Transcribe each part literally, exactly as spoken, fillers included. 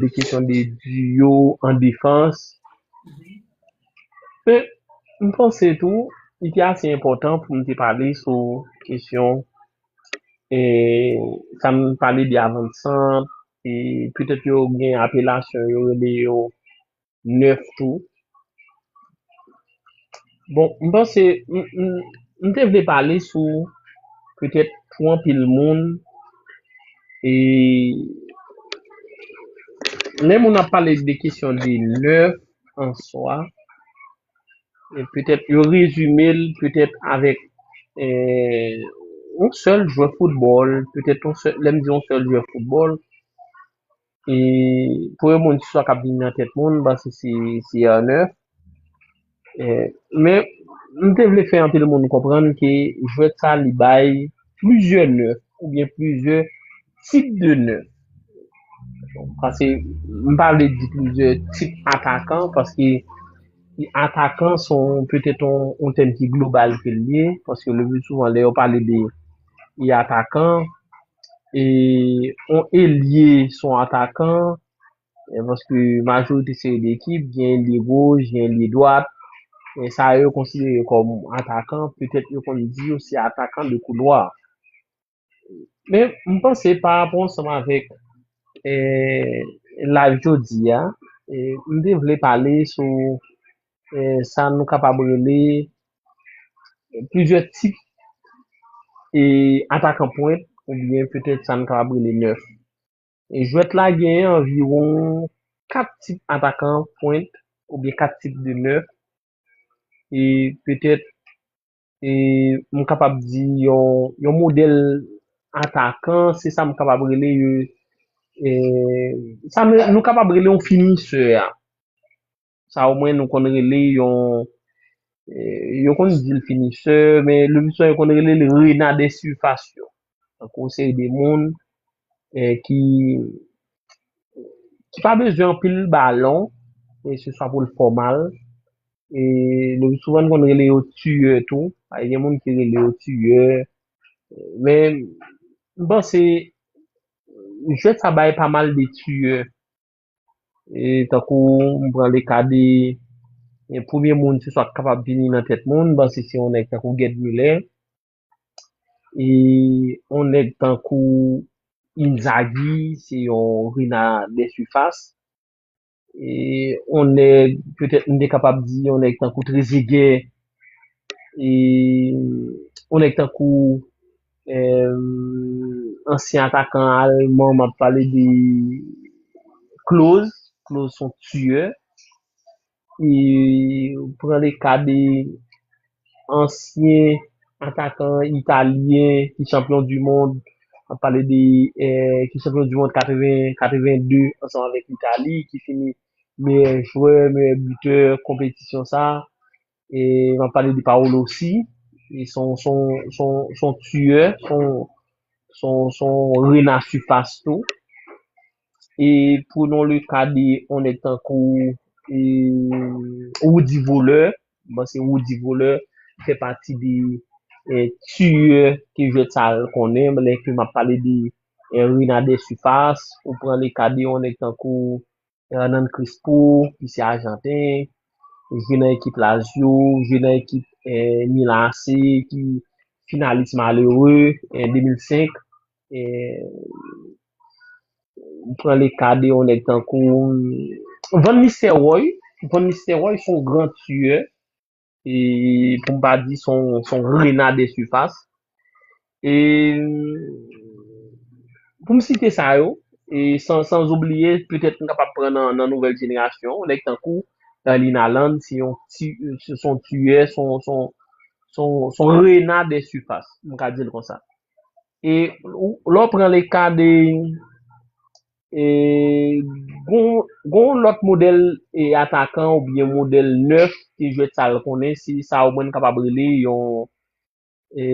de kesyon de duo an defans. Men, m panse tou, li te ase enpòtan pou m te pale sou kesyon, e, sa m pale de avansan, e petèt yo gen apelasyon, yo rele yo nèf tou. Bon, m panse, m, m, m te vle pale sou, petèt pou anpil moun, e lè moun ap pale de kesyon de nèf an swa, e petèt yo rezime l petèt avèk, e, yon sèl jwè foutbòl, petèt yon sèl, lè m di yon sèl jwè foutbòl, e premye moun ki swa k ap vini nan tèt moun, m panse se, se R nèf. E, men, m te vle fè anpil moun konprann ke jwèt sa li bay plizyè nèf oubyen plizyè tip de nèf. Paske m pa vle di plizyè tip atakan, paske atakan se yon, petèt yon, yon tèm ki global ke l ye, paske le pli souvan lè yo pale de e atakan, e yon elye se yon atakan, e paske majorite seri de ekip, gen elye goch, gen elye dwat, e sa yo konsidere kòm atakan, petèt yo konn di yo se atakan de koulwa. Men, m panse pa rapò ansanm avèk, e, live jodi a, e, m te vle pale sou, e, sa nou kapab rele plizyè tip, e, atakan pwent, oubyen petèt sa nou kapab rele nèf. E jwèt la genyen anviwon kat tip atakan pwent, oubyen kat tip de nèf. E petèt, e, m kapab di yon, yon modèl atakan, se sa m kapab rele, e, e, sa nou, nou kapab rele yon finisè a. Sa omwen nou konn rele yon, e, yo konn di l finisè, men le pli souvan yo konn rele l rena de sifas yo. Tankou yon seri de moun, e, ki, ki pa bezwen anpil balon, e se swa pou l fè w mal, e le pli souvan nou konn rele yo tiyè tou. Gen moun ki rele yo tiyè, men m panse jwèt sa bay pa mal de tiyè. E tankou m pran le ka de, e, premye moun se swa k kapab vini nan tèt moun, m panse se yon nèg tankou Gerd Müller, e yon nèg tankou Inzaghi, se yon rena de sifas. E yon nèg, petèt m te kapab di yon nèg tankou Trezeguet, e yon nèg tankou, e, ansyen atakan alman, m ap pale de Klose. Klose se yon tiyè. E pran le ka de ansyen atakan italyen ki chanpyon di mond, m ap pale de, e, ki chanpyon di mond katreven, katreven de ansanm avèk Itali, ki fini meyè jwè, meyè bitè konpetisyon sa. E m ap pale de Paolo Rossi. E se yon, se yon, se yon, se yon tiyè, se yon, se yon, se yon rena sifas tou. E prenons le ka de yon nèg tankou, e, Rudi Völler. M panse Rudi Völler fè pati de, e, tiyè ke jwèt sa a konnen. Lè ke m ap pale de, e, rena de sifas, ou pran le ka de yon nèg tankou Hernan Crespo, ki se Ajanten, jwe nan ekip Lazio, jwe nan ekip, e, Milan A C, ki finalis malere, e, de mil senk. E, ou pran le ka de yon nèg tankou Van Nistelrooy. Van Nistelrooy se yon gran tiyè. E pou m pa di se yon, se yon rena de sifas. E pou m site sa yo, e san, san oubliye, petèt m kapab pran nan, nan nouvèl jenerasyon, yon nèg tankou Erling Haaland, se yon ti, se yon tiyè, se yon, se yon, se yon, se yon rena de sifas, m ka di l konsa. E ou- lè w pran le ka de, e, gon, gon lòt modèl, e, atakan oubyen modèl nèf ke jwèt sa l konnen, se sa ou mwen kapab rele yon, e,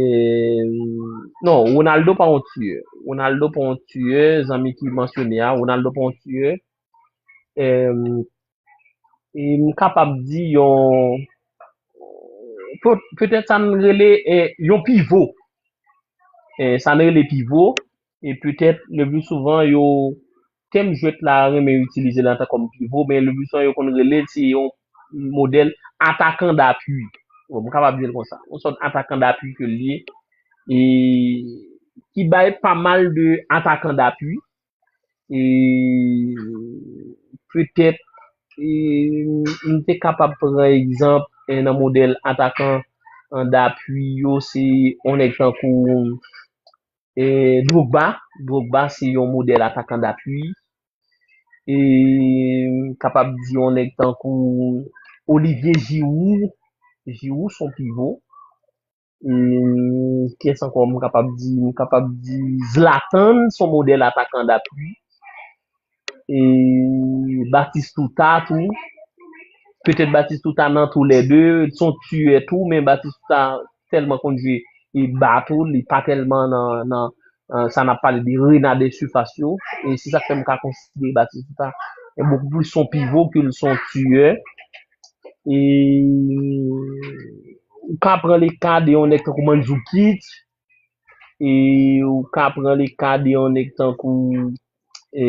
non, Ronaldo pa yon tiyè. Ronaldo pa yon tiyè, zanmi ki mansyone a, Ronaldo pa yon tiyè. E, e m kapab di yon, pe- petèt sa n rele, e, yon pivo. E, sa n rele pivo, e petèt le pli souvan yo tèm jwèt la renmen itilize l antan kòm pivo, men le pli souvan yo konn rele l se yon modèl atakan dapui. Bon, m kapab di l konsa. Yon sòt atakan dapui ke l ye. E ki bay pa mal de atakan dapui. E petèt, e, m te kapab pran egzanp, e, nan modèl atakan, e, dapui yo, se yon nèg tankou, e, Drogba. Drogba se yon modèl atakan dapui. E m kapab di yon nèg tankou Olivier Giroud. Giroud se yon pivo. Hmm, kiyès ankò m kapab di? M kapab di Zlatan, se yon modèl atakan dapui. E Batistuta tou. Petèt Batistuta nan tou lè de, se yon tiyè tou, men Batistuta tèlman konn jwe e ba tou, li pa tèlman nan, nan, nan sa n ap pale de rena de sifas yo. E se sa k fè m ka konsidere Batistuta e bokou plis se yon pivo ke l se yon tiyè. E ou ka pran le ka de yon nèg tankou Mandzukic, e ou ka pran le ka de yon nèg tankou, e,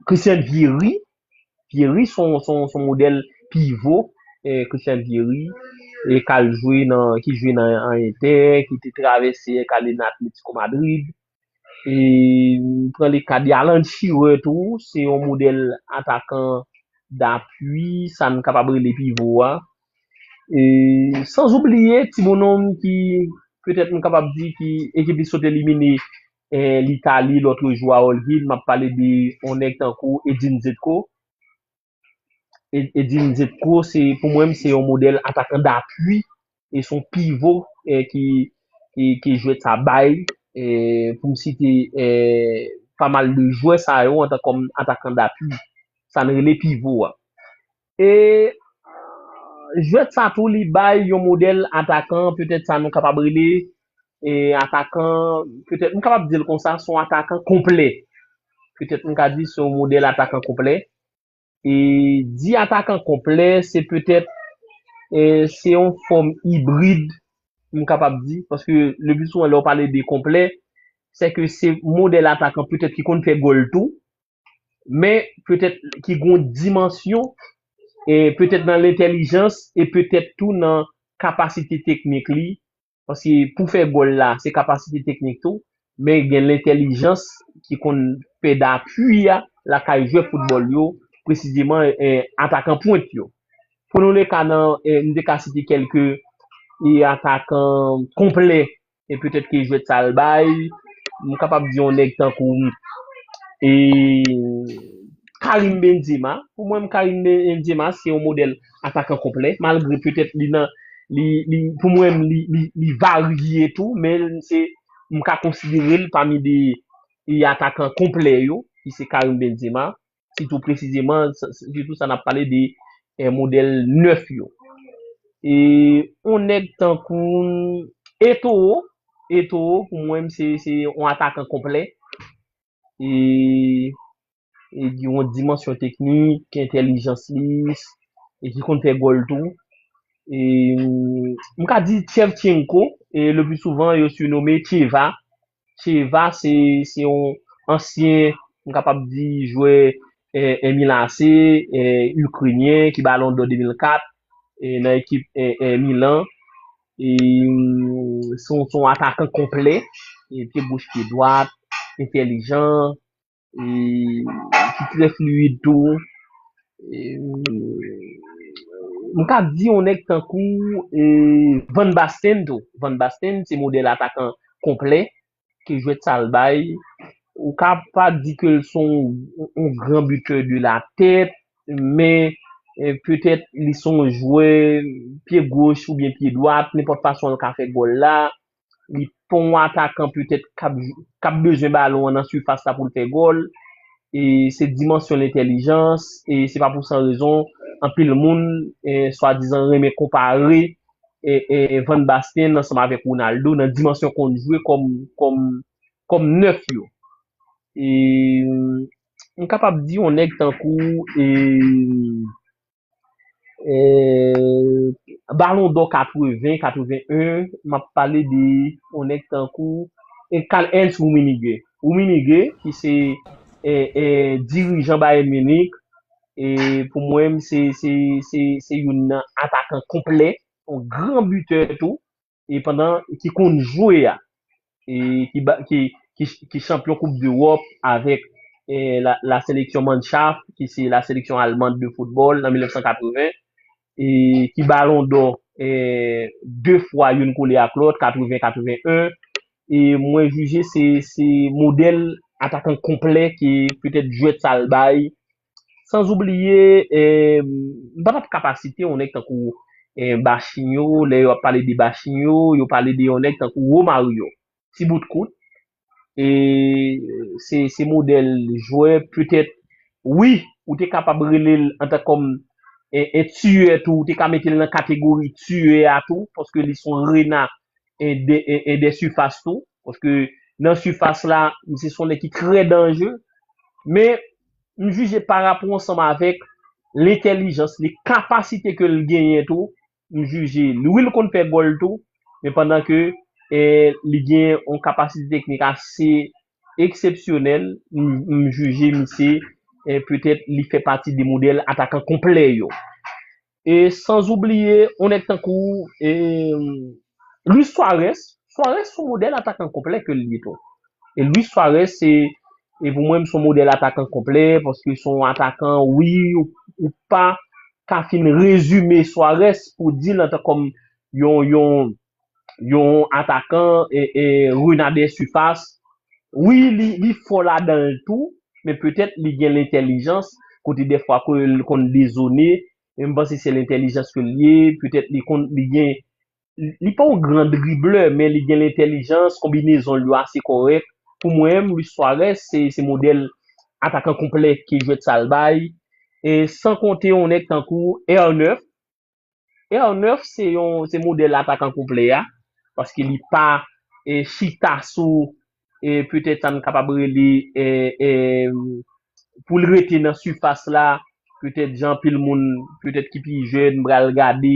Christian Vieri. Vieri se yon, se yon, se yon modèl pivo, e, Christian Vieri, e k al jwe nan, ki jwe nan, an Inter, ki te travèse e k ale nan Atletico Madrid. E pran le ka de Alan Shearer tou, se yon modèl atakan dapui, sa n kapab rele pivo a. E san oubliye ti bononm ki petèt m kapab di ki ekip li sot elimine, e, Litali lòt jou a All Hill, m ap pale de yon nèg tankou Edin Dzeko. E, Edin Dzeko, se, pou mwen, se yon modèl atakan dapui, e se yon pivo, e, ki, ki, ki jwèt sa bay, e, pou m site, e, pa mal de jwè sa yo antan kòm atakan dapui. Sa n rele pivo a. E jwèt sa tou, li bay yon modèl atakan, petèt sa nou kapab rele, e, atakan, petèt m kapab di l konsa, se yon atakan konplè. Petèt m ka di se yon modèl atakan konplè. E di atakan konplè, se petèt, e, se yon fòm ibrid, m kapab di, paske le pli souvan lè w pale de konplè, se ke se modèl atakan petèt ki konn fè gòl tou, men petèt ki gon dimansyon, e petèt nan lentèlijans, e petèt tou nan kapasite teknik li, paske pou fè gòl la, se kapasite teknik tou, men gen lentèlijans ki konn fè dapui a lakay jwè foutbòl yo, presizeman, e, atakan pwent yo. Pou nou le ka nan, e, m te ka site kèlke, e, atakan konplè, e petèt ke jwèt sa l bay, m kapab di yon nèg tankou, e, Karim Benzema. Pou mwen, Karim Benzema, se yon modèl atakan konplè, malgre petèt li nan, li, li, pou mwen, li, li, li varye tou, men se, m ka konsidere l pami de, de atakan konplè yo, ki se Karim Benzema, sitou presizeman, s-, s-, sitou sa n ap pale de, e, modèl nèf yo. E yon nèg tankou Eto'o, Eto'o, pou mwen, se, se yon atakan konplè. E, e gen yon dimansyon teknik, entèlijans li, e ki konn fè gòl tou. E, m ka di Shevchenko, e le pli souvan, yo sirnome Cheva. Cheva, se, se yon ansyen, m kapab di, jwè, e, e Milan A C, e, ikrenyen, ki Balon dò de mil kat, e, nan ekip, e, e Milan. E, se yon, se yon atakan konplè, e, pye goch, pye dwat, entèlijan, e, ki trè fluid tou. E, m ka di yon nèg tankou, e, Van Basten tou. Van Basten, se modèl atakan konplè ke jwèt sa l bay. Ou ka pa di ke l se yon, yon gran bitè de la tèt, men, e, petèt li se yon jwè pye goch oubyen pye dwat, nenpòt fason l ka fè gòl la. Li pa yon atakan petèt k ap, k ap bezwen balon an nan sifas la pou l fè gòl. E se dimansyon lentèlijans, e se pa pou san rezon, anpil moun, e, swadizan renmen konpare, e, e, Van Basten ansanm avèk Ronaldo nan dimansyon konn jwe kòm, kòm, kòm nèf yo. E, m kapab di yon nèg tankou, e, e, Balon dò katreven, katreven en, m ap pale de yon nèg tankou, e, Karl-Heinz Rummenigge. Rummenigge, ki se, e, e, dirijan Bayern Munich. E pou mwen, se, se, se, se youn nan atakan konplè, yon gran bitè tou, e pandan ki konn jwe a, e ki, ba- ki, ki, ki chanpyon Koup Dewòp avèk e, la, la seleksyon Mannschaft, ki se la seleksyon almand de foutbòl nan mil nèf san katreven, e ki Balon dò e, de fwa youn kole ak lòt, katreven, katreven en. E mwen jije se, se modèl atakan konplè ke petèt jwèt sa l bay. San oubliye, e, m pa t ap ka pa site yon nèg tankou e, Bachinho, lè yo ap pale de Bachinho, yo pale de yon nèg tankou Romario. Ti bout kout. E se, se modèl jwè, petèt, wi, ou te kapab rele l antan kòm en, en tiyè tou, ou te ka mete l nan kategori tiyè a tou, paske li se yon rena en de, en, en de sifas tou, paske nan sifas la, misye se yon nèg ki trè danje, men m jije pa rapò ansanm avèk lentèlijans li, kapasite ke l genyen tou, m jije li. Wi, l konn fè gòl tou, men pandan ke e, li gen yon kapasite teknik ase eksepsyonèl, m, m jije misye e, petèt li fè pati de modèl atakan konplè yo. E san oubliye yon nèg tankou e, Luis Suarez. Suarez se yon modèl atakan konplè ke l ye tou. E Luis Suarez se e pou mwen, se yon modèl atakan konplè, paske se yon atakan, wi, ou, ou pa ka fin rezime Suarez pou di l antan kòm yon, yon, yon atakan e, e, rena de sifas. Wi, li, li fò ladan l tou, men petèt li gen lentèlijans, kote dèfwa ke l konn dezone, men m panse se lentèlijans ke l ye, petèt li konn, li gen, li pa yon gran driblè, men li gen lentèlijans, konbinezon l yo ase kòrèk. Pou mwen, Luis Suarez, se, se modèl atakan konplè ke jwèt sa l bay. E san konte yon nèg tankou R nèf. R nèf se yon, se modèl atakan konplè a, paske li pa e, chita sou e, petèt sa n kapab rele e, e, pou l rete nan sifas la, petèt jan anpil moun, petèt ki pi jèn, pral gade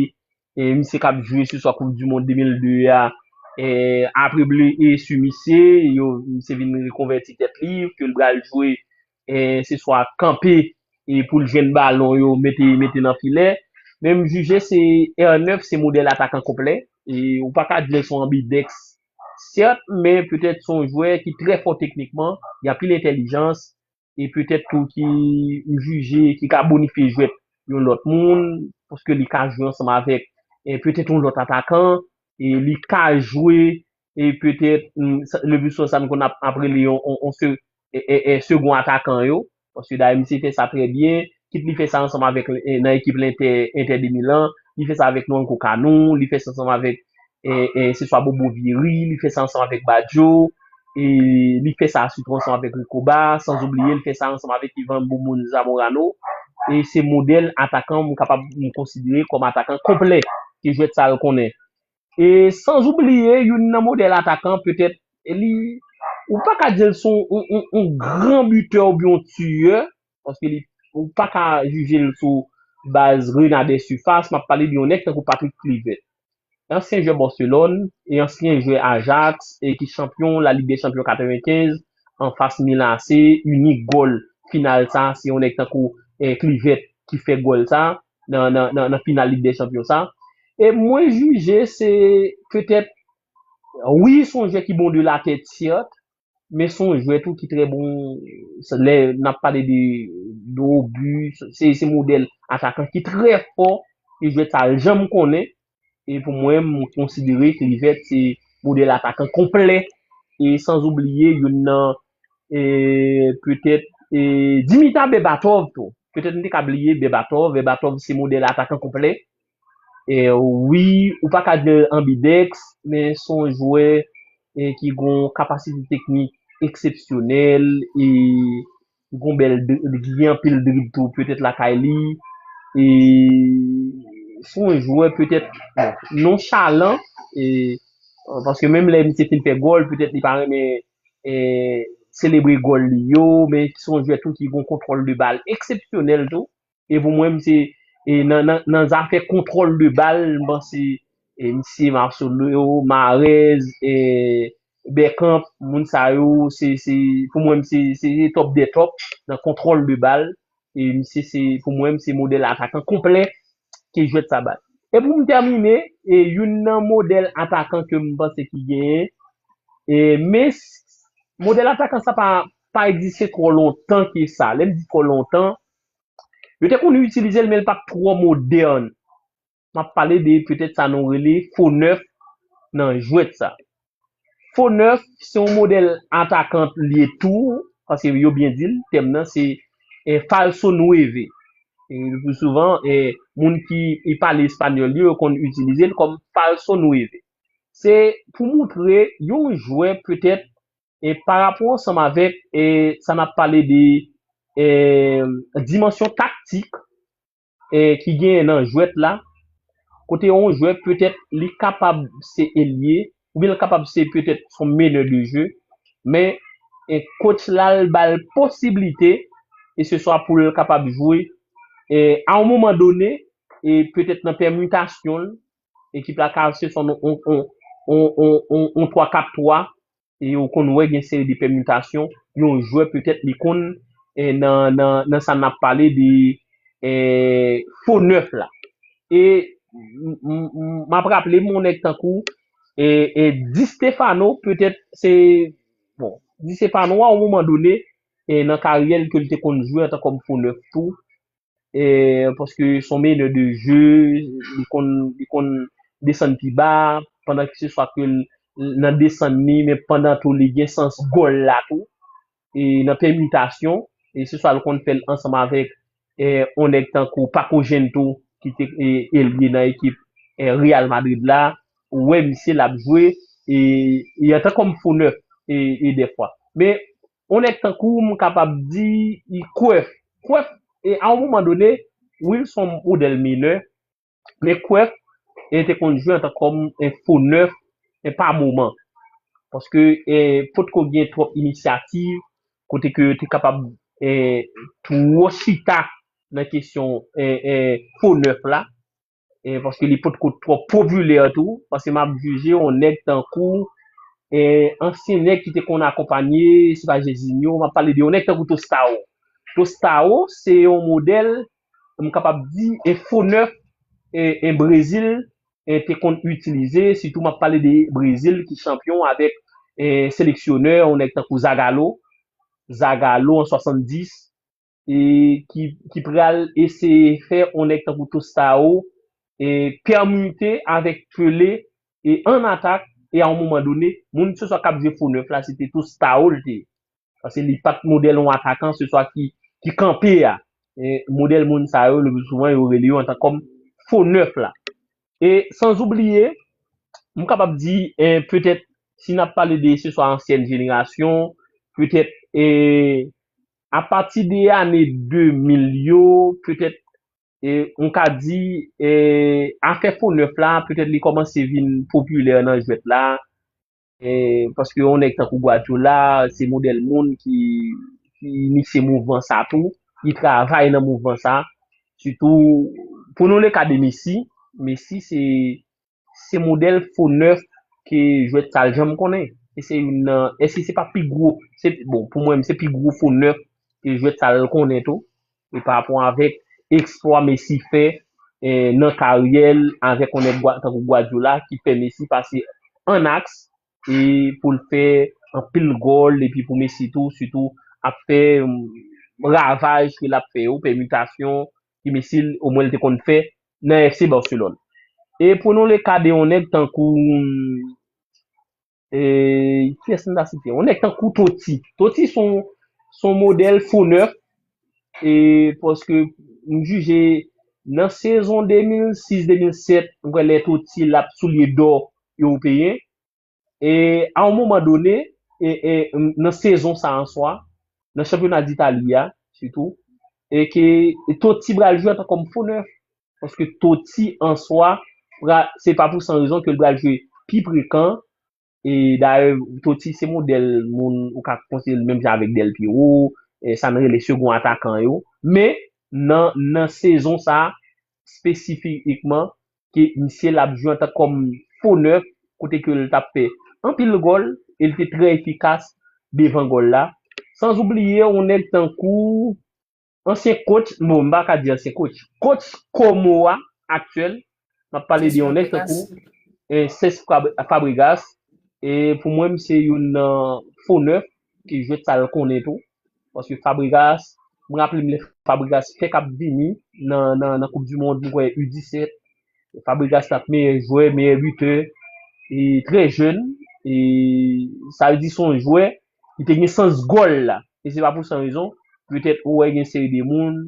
e, misye k ap jwe se swa Koup di Mond de mil de a, e, apre blesi misye, yo, misye vin rekonvèti tèt li, ke l pral jwe e, se swa kanpe e, pou l jwenn balon yo, mete, mete nan filè. Men m jije se R nèf, se modèl atakan konplè. E, ou pa ka di l se yon anbidèks, sèt, men petèt se yon jwè ki trè fò teknikman, gen anpil entèlijans, e petèt tou ki, m jije, ki ka bonifye jwèt yon lòt moun, paske li ka jwe ansanm avèk e, petèt yon lòt atakan, e li ka jwe, e petèt, mm, sa- le pli souvan sa n konn ap, ap rele yon, yon, yon se- e, e, e, segon atakan yo, paske dayè misye fè sa trè byen, kit li fè sa ansanm avèk e, nan ekip Lentè, Entè de Milan, li fè sa avèk Nwankwo Kanu, li fè sa ansanm avèk e, e, se swa Bobo Vieri, li fè sa ansanm avèk Baggio, e li fè sa sitou ansanm avèk Recoba, san oubliye li fè sa ansanm avèk Ivan Boumou Zamorano. E se modèl atakan m kapab m konsidere kòm atakan konplè ke jwèt sa l konnen. E san oubliye youn nan modèl atakan, petèt, e li, ou pa ka di l se yon, yon, yon, yon gran bitè oubyen yon tiyè, paske li, ou pa ka jije l sou baz rena de sifas, m ap pale de yon nèg tankou Patrick Kluivert. Ansyen jwè Barcelone e ansyen jwè Ajax e ki chanpyon Lalig dè Chanpyon katrevenkenz anfas Milan A C, inik gòl final sa, se yon nèg tankou e, Kluivert ki fè gòl sa nan, nan, nan, nan final Lig dè Chanpyon sa. E mwen jije se petèt, wi, se yon jwè ki bon de la tèt, sèt, men se yon jwè tou ki trè bon lè n ap pale de, de obi, se, se modèl atakan ki trè fò, e jwèt sa l janm konnen. E pou mwen, m konsidere Kluivert se modèl atakan konplè. E san oubliye youn nan, e, petèt, e, Dimitar Berbatov tou. Petèt m te ka bliye Berbatov. Berbatov se modèl atakan konplè. E, wi, ou pa ka di l anbidèks, men se yon jwè e, ki gen yon kapasite teknik eksepsyonèl, e ki gen yon bèl dri- ki gen anpil drib tou, petèt lakay li. E se yon jwè petèt, bon, nonchalan, e, paske menm lè misye fin fè gòl, petèt li pa renmen e, selebre gòl li yo, men se yon jwè tou ki gen yon kontwòl de bal eksepsyonèl tou. E pou mwen, misye, e nan, nan, nan zafè kontwòl de bal, m panse e, misye Marcelo, Mahrez, e, Bergkamp, moun sa yo, se, se, pou mwen, se, se top de top nan kontwòl de bal. E misye, se, pou mwen, se modèl atakan konplè ke jwèt sa bay. E pou m tèmine, e youn nan modèl atakan ke m panse ki genyen, e, men s- modèl atakan sa pa, pa egziste twò lontan ke sa. Lè m di twò lontan, yo te konn itilize l, men l pa t twò modèn. M ap pale de petèt sa nou rele fo nèf nan jwèt sa. Fo nèf, se yon modèl atakan li ye tou, paske yo byen di l, tèm nan se eh, falso nueve. E le pli souvan, eh, moun ki e pale espanyòl yo, yo konn itilize l kòm falso nueve. Se pou montre yon jwè petèt e pa rapò ansanm avèk e sa n ap pale de e dimansyon taktik e ki genyen nan jwèt la, kote yon jwè petèt li kapab se elye, oubyen li kapab se petèt son menè de jeu, men e coach la l ba l posiblite e se swa pou l kapab jwe e a yon moman done e petèt nan pèmitasyon l, ekip la ka se son on on on on on on twa kat twa e ou konn wè gen seri de pèmitasyon yon jwè petèt li konn e nan nan nan sa n ap pale de e fo nèf la. E m- m- m- m ap raple m yon nèg tankou e e Di Stefano petèt se bon Di Stefano a yon moman done e nan karyè l ke l te konn jwe antan kòm fo nèf tou e paske son menè de jeu li konn li konn desann pi ba pandan ke se swa ke l nan desann li men pandan tou li gen sans gòl la tou e nan pèmitasyon e se swa l konn fè l ansanm avèk e yon nèg tankou Paco Gento ki te e, elye nan ekip e, Real Madrid la ou wè misye l ap jwe e, e antan kòm fo nèf e, e dèfwa men yon nèg tankou m kapab di Cruyff Cruyff e a yon moman done wi l se yon modèl menè men Cruyff e te konn jwe antan kòm en fo nèf e pa moman paske e potko gen twòp inisyativ kote ke yo te kapab e twò chita nan kesyon e e fo nèf la e paske li potko twò popilè tou paske m ap jije yon nèg tankou e ansyen nèg ki te konn akonpanye se pa Jezinho m ap pale de yon nèg tankou Tostao Tostao se yon modèl m kapab di e fo nèf e e Brezil e te konn itilize sitou m ap pale de Brezil ki chanpyon avèk e seleksyonè yon nèg tankou Zagallo Zagallo an swasanndis e ki ki pral eseye fè yon nèg tankou Tostao e pèmite avèk Pelé e an atak e a yon moman done moun se swa k ap jwe fo nèf la se te Tostao l te ye paske li pa t modèl yon atakan se swa ki ki kanpe a e modèl moun sa yo le pli souvan yo rele yo antan kòm fo nèf la e sanzoubliye m kapab di e petèt si n ap pale de se swa ansyèn jenerasyon petèt e apati de ane de mil yo petèt e m ka di e afè fo nèf la petèt li kòmanse vin popilè nan jwèt la e paske yon nèg tankou Guardiola se modèl moun ki ki initye mouvman sa tou ki travay nan mouvman sa sitou pou nou le ka de Messi Messi se se modèl fo nèf ke jwèt sa l janm konnen e se youn nan èske se pa pi gwo se bon pou mwen se pi gwo fo nèf ke jwèt sa l konnen tou e pa rapò avèk eksplwa Messi fè e nan karyè l avèk yon nèg tankou Guardiola ki fè Messi pase an aks e pou l fè anpil gòl epi pou Messi tou sitou ap fè ravaj ke l ap fè yo pèmitasyon ki Messi omwen l te konn fè nan FC Barcelone e prenons le ka de yon nèg tankou e kiyès m ta site yon nèg tankou Totti Totti son son modèl fo nèf e paske m jije nan sezon de mil sis de mil sèt m kwè lè Totti l ap soulye dò ewopeyen e a yon moman done e e nan sezon sa an swa nan chanpyona d'Italie a sitou e ke Totti pral jwe antan kòm fo nèf paske Totti an swa se pa pou san rezon ke l pral jwe pi frekan e dayè Totti se modèl moun ou ka konsidere l menm jan avèk Del Piero e sa n rele second attaquant yo men nan nan sezon sa spesifikman ke misye l ap jwe antan kòm fo nèf kote ke l t ap fè anpil gòl e li te trè efikas devan gòl la. San oubliye yon nèg tankou ansyen coach, bon, m pa ka di ansyen coach, coach Komo a aktyèl, m ap pale de yon nèg tankou eh, Cesc Fab- Fabregas. E pou mwen, se youn nan fo nèf ke jwèt sa l konnen tou. Paske Fabregas, mwen raple m lè Fabregas fèk ap vini nan, nan, nan Koup di Mond, mwen kwè U disèt. Fabregas t ap meyè jwè, meyè bitè, e trè jèn. E sa vle di se yon jwè ki te gen sans gòl la. E se pa pou san rezon, petèt ou wè gen seri de moun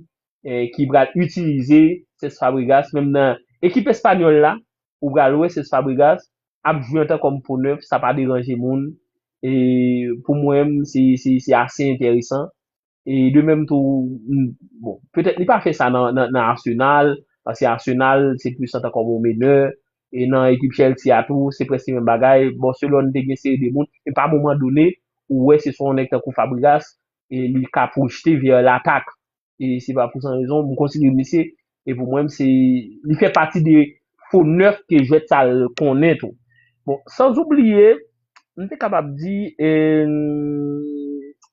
eh, ki pral itilize Cesc Fabregas, menm nan ekip espanyòl la, ou pral wè Cesc Fabregas ap jwe antan kòm fo nèf, sa pa deranje moun. E pou mwen, se, se, se ase enteresan. E de menm tou, m- bon, petèt li pa fè sa nan, nan, nan Arsenal, paske Arsenal se plis antan kòm yon menè, e nan ekip Chelsea a tou, se prèske menm bagay. Barcelone te gen seri de moun, e pa moman done, ou wè se swa yon nèg tankou Fabregas, e li ka pwojte vè latak. E se pa pou san rezon, m konsidere misye, e pou mwen, se, li fè pati de fo nèf ke jwèt sa l konnen tou. Bon, san oubliye, m te kapab di, eh,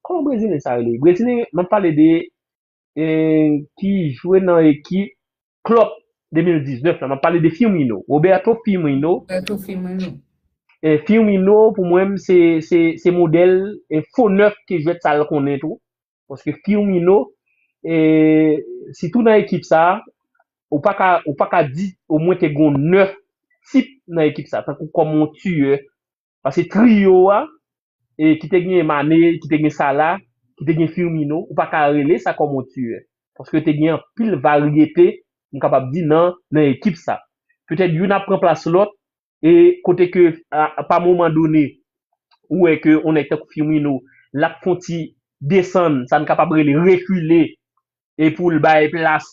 kòman Brezilyen sa rele? Brezilyen, m ap pale de, eh, ki jwe nan ekip Klopp de mil diznèf la, m ap pale de Firmino, Roberto Firmino. Roberto Firmino. Eh, Firmino, pou mwen, se, se, se modèl eh, fo nèf ke jwèt sa l konnen tou. Paske Firmino, eh, sitou nan ekip sa, ou pa ka, ou pa ka di omwen te gen nèf tip nan ekip sa, tankou kòm yon tiyè. Paske triyo a, eh, ki te gen Mane, ki te gen Salah, ki te gen Firmino, ou pa ka rele sa kòm yon tiyè. Paske te gen anpil varyete, m kapab di, nan, nan ekip sa. Petèt youn ap pran plas lòt, e kote ke a, pa moman done, ou wè ke yon nèg tankou Firmino, l ap fon ti desann, sa n kapab rele rekile, e pou l bay plas,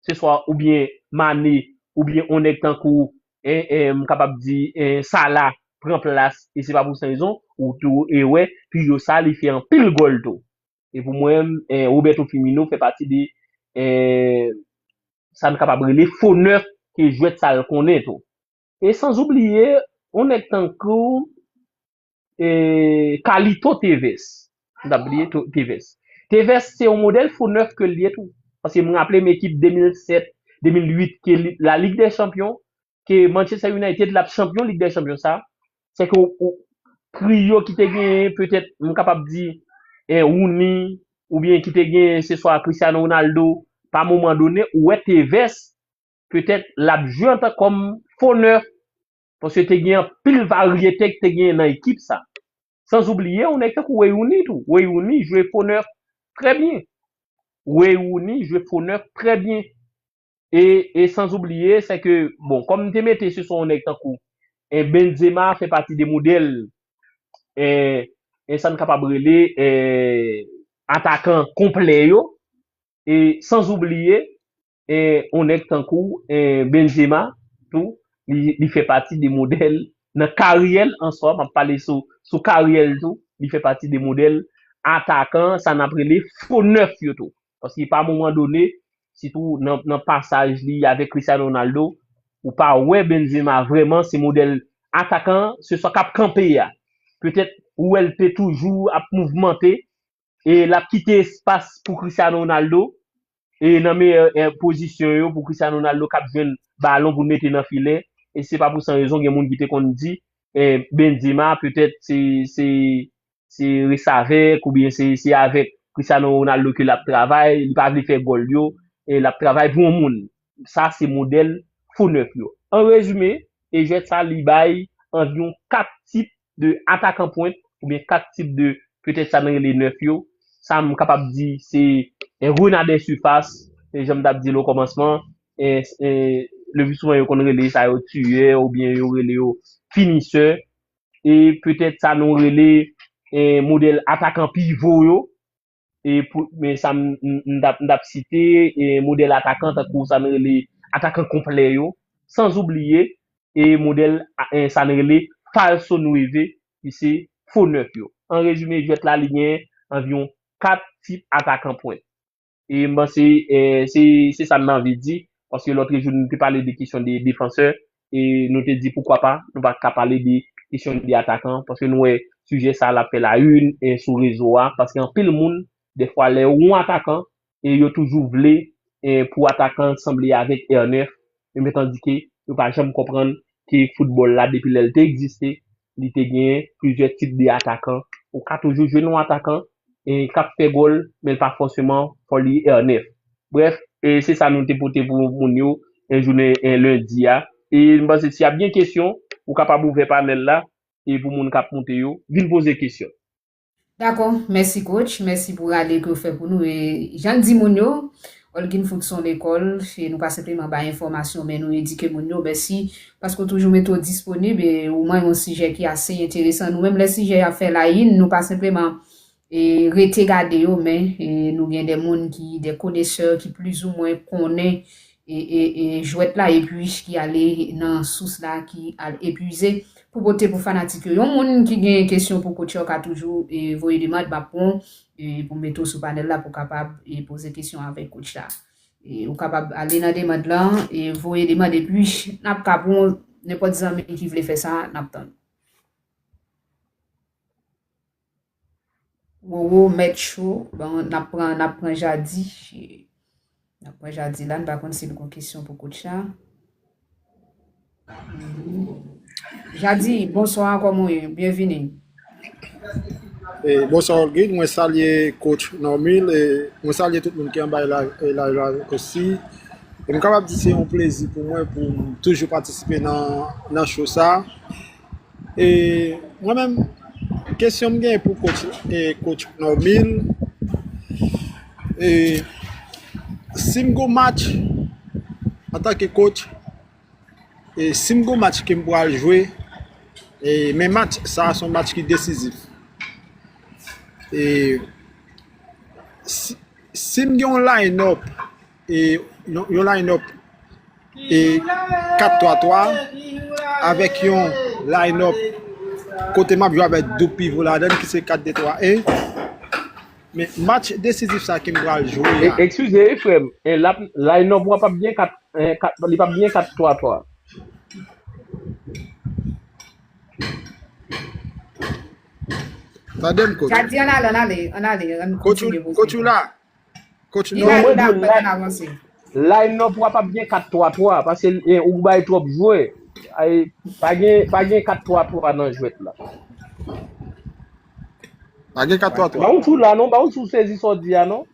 se swa oubyen Mane, oubyen yon nèg tankou, en, en, m kapab di, en, Salah pran plas, e se pa pou san rezon, ou tou, e wè, triyo sa, li fè anpil gòl tou. E pou mwen, eh, Roberto Firmino fè pati de eh, sa n kapab rele fo nèf ke jwèt sa l konnen tou. E san oubliye, yon nèg tankou eh, Carlito Tevez. M t ap bliye Tevez. Tevez se yon modèl fo nèf ke l ye tou. Paske m raple m ekip de mil sèt, de mil uit ke La Ligue des Champions, ke Manchester United l ap chanpyon Lig dè Chanpyon sa, se ke ou, ou, triyo ki te genyen, petèt, m kapab di, eh, Rooney, oubyen ki te genyen, se swa Cristiano Ronaldo, pa moman done, ou wè Tevez, petèt, l ap jwe antan kòm fo nèf, paske te gen anpil varyete ki te genyen nan ekip sa. San oubliye, yon nèg tankou Wayne Rooney tou. Wayne Rooney jwe fo nèf trè byen. Wayne Rooney jwe fo nèf trè byen. E, e san oubliye, se ke, bon, kòm m te mete se sou yon nèg tankou, e Benzema fè pati de modèl, e, e sa n kapab rele, e atakan konplè yo, e san oubliye, e yon nèg tankou, e Benzema, tou, li, li fè pati de modèl nan karyè l an swa, m ap pale sou, sou karyè l tou, li fè pati de modèl atakan, sa n ap rele fo nèf yo tou. Paske pa moman done, sitou nan, nan pasaj li avèk Cristiano Ronaldo, ou pa wè Benzema vrèman se modèl atakan, se sa k ap kanpe a. Petèt, ou wè l te toujou ap mouvmante, e l ap kite espas pou Cristiano Ronaldo, e nan meyè eh, pozisyon yo pou Cristiano Ronaldo k ap jwenn balon pou l mete nan filè, e se pa pou san rezon gen moun ki te konn di, eh, Benzema, petèt se, se, se restavèk oubyen se, se avèk Cristiano Ronaldo ke l ap travay, li pa vle fè gòl yo, e l ap travay pou yon moun. Sa se modèl fo nèf yo. An rezime, e jwèt sa li bay anviwon kat tip de atakan pwent, oubyen kat tip de, petèt sa n rele nèf yo. Sa m kapab di, se en renadè sifas, e jan m t ap di l okòmansman, e, e, le pli souvan yo konn rele sa yo tiyè, oubyen yo rele yo finisè. E petèt sa nou rele, e modèl atakan pivo yo. E pou, men sa m, m, m t ap, m t ap site, e modèl atakan tankou sa n rele atakan konplè yo. San oubliye, e modèl, e sa n rele falso nueve, ki se fo nèf yo. An rezime, jwèt la, li gen anviwon kat tip atakan pwent. E m panse, e se, se sa m anvi di, paske lòt jou nou te pale de kesyon de defansè, e nou te di poukwa pa, nou pa ka pale de kesyon de atakan, paske nou wè sijè sa a l ap fè la une, e, sou rezo a, paske anpil moun, dèfwa, lè yon atakan, e yo toujou vle, e, pou atakan sanble avèk R nèf, e, men tandike yo pa janm konprann ke foutbòl la, depi lè l te egziste, li te gen plizyè tip de atakan. Ou ka toujou jwenn yon atakan, e, k ap fè gòl, men l pa fòseman fò li R nèf. Brèf, e, se sa nou te pote pou moun yo, e, jounen, e, lendi a. E m panse si ap gen kesyon, ou kapab ouvè panèl la, e pou moun k ap moute yo, vin poze kesyon. Dakò, mèsi coach, mèsi pou rale ke w fè pou nou. E jan l di moun yo, Holguin Foot se yon lekòl, e nou pa senpleman bay enfòmasyon, men nou edike moun yo. Mèsi paske w toujou mete w disponib, e ou manyen yon sijè ki ase enteresan. Nou menm, lè sijè y ap fè la une, nou pa senpleman, e, rete gade yo, men, e, nou gen de moun ki, de konesè ki plizoumwen konnen e, e, e jwèt la, epi ki ale nan sous la, ki al epuize pou pote pou fanatik yo. Yon moun ki gen kesyon pou coach yo ka toujou, e, voye demand, m ap pran, e, pou mete w sou panèl la pou kapab, e, poze kesyon avèk coach la. E, ou kapab ale nan demand lan, e, voye demand, epi n ap ka pran nenpòt zanmi ki vle fè sa, n ap tann. Wowo, mèt cho. Bon, n ap pran, n ap pran Jadi. N ap pran Jadi la, n pa konn si l gon kesyon pou coach la. Mhm. Jadi, bonswa, kòman w ye? Byenvini. E, bonswa, Holguin. Mwen salye coach Normil. E, mwen salye tout moun ki anba live, e, live la osi. E m kapab di se yon plezi pou mwen pou m toujou patisipe nan, nan show sa. E mwen menm, kesyon m gen pou coach, e, coach Normil, e, si m gon match antanke coach, e, si m gon match ke m pral jwe, e, men match sa a se yon match ki desizif. E, si, si m gen yon line-up, e, yon, yon line-up, e, kat twa twa, avèk yon line-up kote m ap jwe avèk doub pivo ladan l ki se kat de twa en. Men match desizif sa ke m pral jwe a. Eskize, wi, frè m. E, l ap, line-up ou a p ap byen kat, e, kat, li p ap byen kat twa twa. Tande m, coach. Jadi, ann ale, ann ale, ann ale, ann kontinye. Coach ou la? Coach, non, mwen di w, line-up ou a p ap byen kat twa twa, paske, e, ou bay twòp jwè. Ay, pa gen, pa gen kat twa twa nan jwèt la. Pa gen kat twa twa. Ba ou sou la, non? Ba ou sou sezi sa w di a, non?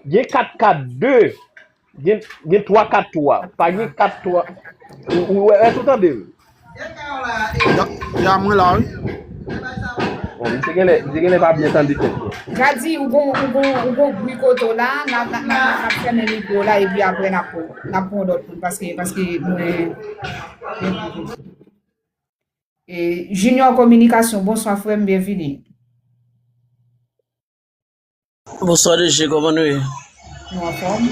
Gen kat kat de, gen, gen twa kat twa. Pa gen kat twa. Ou, ou, èske w tande m? Ya, ya, mwen la, wi. Bon, misye genlè, misye genlè pa byen tande tèt li. Jadi, ou gon, ou gon, ou gon bri kote w la, n ap, n ap, n ap, n ap fèmen mikwo w la, epi apre n ap, n ap pran lòt moun, paske, paske mwen, e, Junior Kominikasyon, bonswa frè m, byenvini. Bonswa D J, kòman nou ye? Nou anfòm.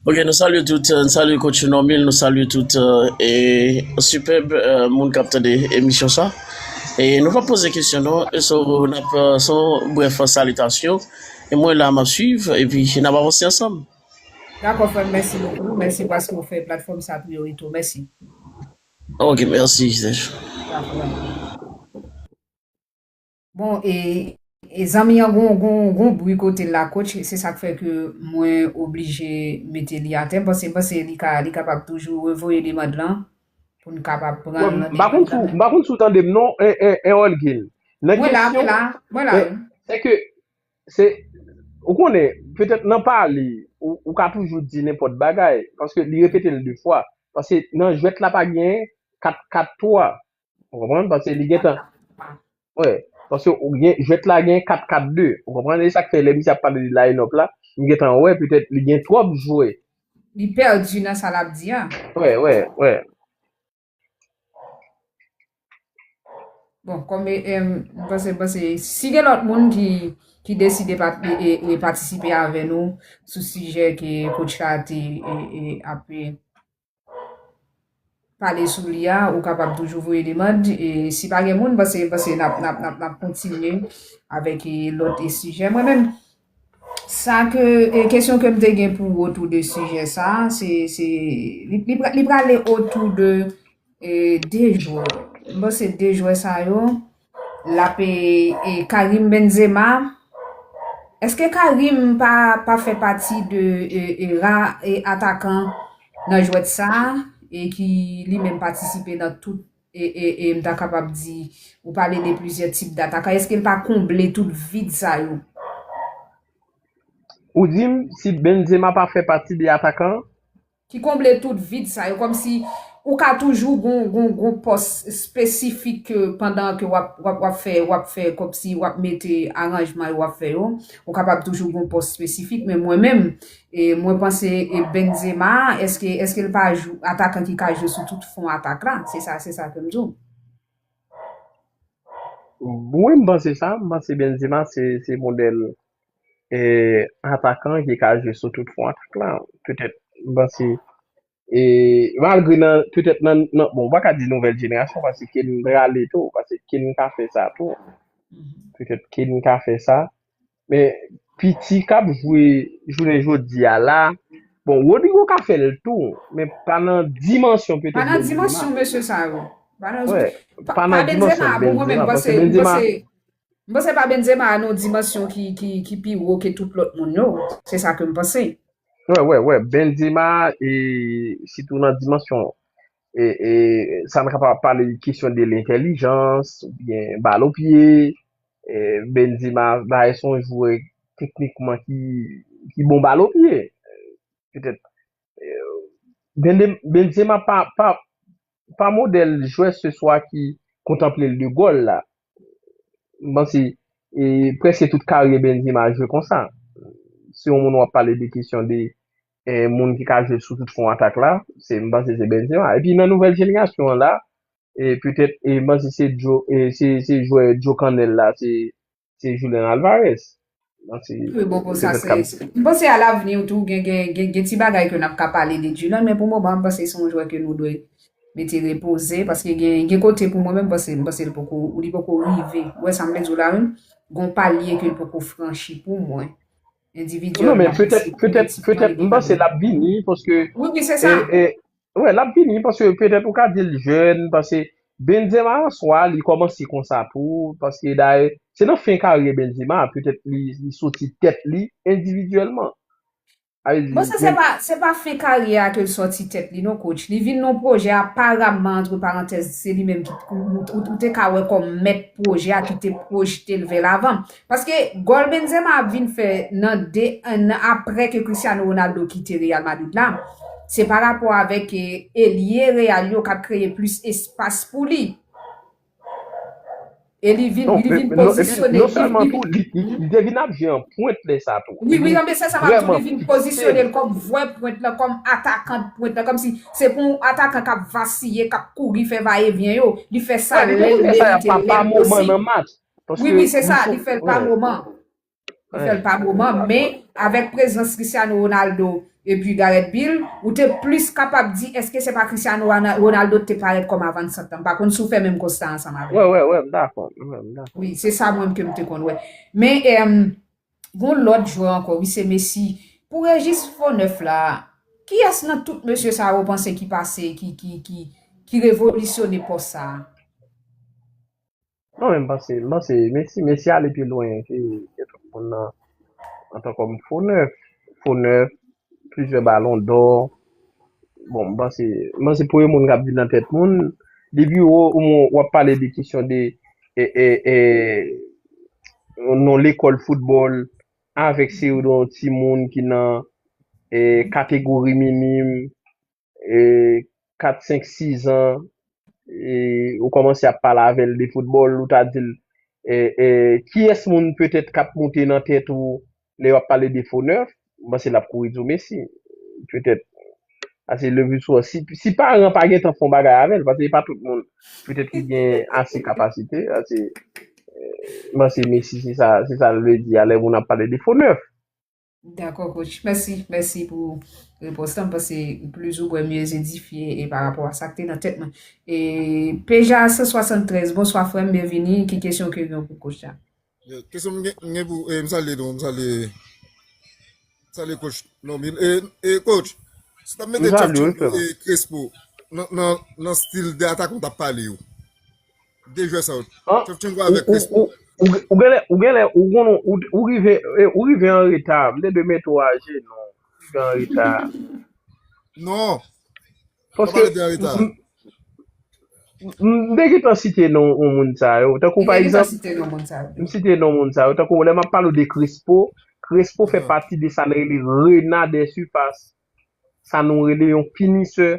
Ok, nou salye tout, euh, nou salye coach Normil, nou salye tout, euh, e sipèb, euh, moun k ap tande emisyon sa. E nou p ap poze kesyon non, e so n ap, euh, se yon brèf salitasyon. E mwen la m ap swiv, epi n ap avanse ansanm. Dakò frè m, mèsi bokou. Mèsi paske w fè platfòm sa priyorite w. Mèsi. Ok, mèsi. Dakò. Bon, e, e zanmi an gon, gon, gon bri kote l la, coach, se sa k fè ke mwen oblije mete li atè. M panse, m panse li ka, li kapab toujou revoye demann lan pou n kapab pran l nan demann lan. M pa konn si w, m pa konn si w tande m non, en, en, en Holguin. Nan kesyon, mwen la, mwen la, mwen la. Se ke, se, ou konnen, petèt nan pale, ou, ou ka toujou di nenpòt bagay, paske li repete l de fwa. Paske nan jwèt la pa gen kat kat twa. Ou konprann? Paske li gentan. Wi. Paske ou gen, jwèt la gen kat kat de. Ou konprann? E sa k fè lè misye ap pale de line-up la, m gentan wè petèt li gen twòp jwè. Li pèdi nan sa l ap di a. Wi, wi, wi. Bon, kòm, e, e, m panse, m panse, si gen lòt moun ki, ki deside pa, e, e, e patisipe avè nou sou sijè ke coach la te, e, e, ap, e, pale sou li a, ou kapab toujou voye demann. E si pa gen moun, m panse, m panse n ap, n ap, n ap, n ap kontinye avèk, e, lòt, e, sijè. Mwen menm, sa ke, e, kesyon ke m te gen pou ou otou de sijè sa, se, se, li, li pra-, li prale otou de, e, de jwè. M panse de jwè sa yo, l ap e, e Karim Benzema. Èske Karim pa, pa fè pati de e, e, ra e atakan nan jwèt sa a, e ki li menm patisipe nan tout e, e, e m ta kapab di, ou pale de plizyè tip datakan, èske l pa konble tout vid sa yo? Ou di m si Benzema pa fè pati de atakan? Ki konble tout vid sa yo, kòmsi ou ka toujou gon, gon, gon pòs espesifik ke pandan ke w ap, w ap, w ap fè, w ap fè kòmsi w ap mete aranjman yo w ap fè yo, ou kapab toujou gon pòs espesifik, men mwen menm, e mwen panse e Benzema, èske, èske l pa jou, atakan ki ka jwe sou tout fwon atak la? Se sa, se sa ke m di w. Wi, m panse sa. M panse Benzema se, se modèl e, atakan ki ka jwe sou tout fwon atak la. Petèt, m panse, e, malgre nan, petèt nan, nan, bon, m pa ka di nouvèl jenerasyon, paske Kane rale tou, paske Kane ka fè sa tou. Petèt Kane ka fè sa. Men, piti k ap jwe jounen jodi a la, bon, Rodrygo ka fè l tou, men pa nan dimansyon petèt. Pa nan dimansyon mesye sa yo. Pa nan, pa, pa nan dimansyon Benzema, paske Benzema. M panse pa Benzema a nan yon dimansyon ki, ki, ki pi wo ke tout lòt moun yo. Se sa ke m panse. Wè, wè, wè. Benzema, e, sitou nan dimansyon, e, e, sa n kapab pale kesyon de lentèlijans, oubyen bal o pye. E, Benzema, dayè, se yon jwè teknikman ki, ki bon bal o pye. Petèt, e, Benzema pa, pa, pa modèl jwè se swa ki kontanple l de gòl la. M panse e, prèske tout karyè Benzema jwe konsa. Si yon moun w ap pale de kesyon de e, moun ki ka jwe sou tout fwon atak la, se, m panse se Benzema. Epi nan nouvèl jenerasyon an la, e, petèt, e, m panse se Joe, e, se, se jwè Joe Cannell la, se, se Julian Alvarez. Wi, bon, bon, sa se, m panse alavni tou, gen, gen, gen, gen ti bagay ke n ap ka pale de Julian, men pou moman, m panse se yon jwè ke nou dwe mete repoze, paske gen, gen kote pou mwen menm, m panse, m panse li poko, li poko rive. Ou wè sa m vle di w la, wi? Gon palye ke li poko franchi pou mwen. Endividyèlman. Non, men petèt, petèt, petèt, m panse l ap vini, paske. Wi, wi, se sa. E, e, Wè, l ap vini, paske petèt ou ka di l jèn, paske Benzema an swa, li kòmanse konsa tou, paske dayè, se nan fen karyè Benzema, petèt li, li soti tèt li endividyèlman. Bon, se, se pa, se pa fen karyè a ke l sòti tèt li, non, coach. Li vin nan pwojè a, aparamman, antre parantèz, se li menm ki, ou, ou, ou te ka wè kòm mèt pwojè a ki te pwojte l vè lavan. Paske gòl Benzema ap vin fè nan de, nan apre ke Cristiano Ronaldo kite Real Madrid la, se pa rapò avèk e, elye Real yo k ap kreye plis espas pou li. E li vin, li vin pozisyone. Non sèlman tou, li, li, li te vin ap jwe an pwent lè sa tou. Wi, wi, non, men se sa m ap di w, li vin pozisyone l kòm vwè pwent lan, kòm atakan pwent lan, kòmsi se pou yon atakan k ap vasiye, k ap kouri, fè vayevyen yo, li fè sa lè l merite, lè l posib. Wi, wi, se sa, li fè l pa moman. Li fè l pa moman, men avèk prezans Cristiano Ronaldo epi Gareth Bale, ou te plis kapab di èske se pa Cristiano Ronaldo te parèt kòm avansant lan. M pa konn si w fè menm konsta ansanm avè m. Wè, wè, wè, m dakò. Wi, se sa mwen ke m te konn wè. Men, gon lòt jwè ankò, wi, se Messi. Pou rejis fo nèf la, kiyès nan tout mesye sa yo ou panse ki pase, ki, ki, ki, ki revolisyone pòs sa a? Non, men m panse, m panse Messi, Messi ale pi lwen ke, ke tout moun nan, antan kòm fo nèf, fo nèf, plizyè balon dò. Bon, m panse, m panse premye moun k ap vin nan tèt moun, depi w, w, w ap pale de kesyon de, e, e, e, yon lekòl foutbòl avèk se yon timoun ki nan, e, kategori minim, e, kat, senk, sis an, e, ou kòmanse ap pale avè l de foutbòl, ou ta di l, e, e, kiyès moun petèt k ap moute nan tèt ou lè yo ap pale de fo nèf, m panse l ap kouri di w Messi. Petèt, paske le pli souvan, si, si paran pa gentan fè yon bagay avè l, paske e pa tout moun petèt ki gen ase kapasite, ase, e, m panse Messi, se sa, se sa l vle di a lè moun ap pale de fo nèf. Dakò, coach. Mèsi, mèsi pou repons lan. M panse plizoumwen mye edifye e pa rapò a sa k te nan tèt mwen. E Peja san swasanntrèz, bonswa frè m, byenvini. Ki kesyon ke w gen pou coach la? Kesyon m gen, m gen pou, e, m salye nou, m salye, m salye coach Normil. E, e coach, si w t ap mete Chouchou e Crespo nan, nan, nan stil de atakan w t ap pale yo, De jwè sa yo. An? Shevchenko avèk Crespo. Ou, ou, ou, ou genlè, ou genlè, ou konn, ou, ou rive, eh, ou rive an reta. M te dwe mete w ajenou. Ou rive an reta. Non. Paske m, m, m te gentan site non yon moun sa yo. Tankou pa egzanp, m site non moun sa yo. Tankou lè m ap pale w de Crespo, Crespo fè pati de sa n rele renard de surface. Sa nou rele yon finisè.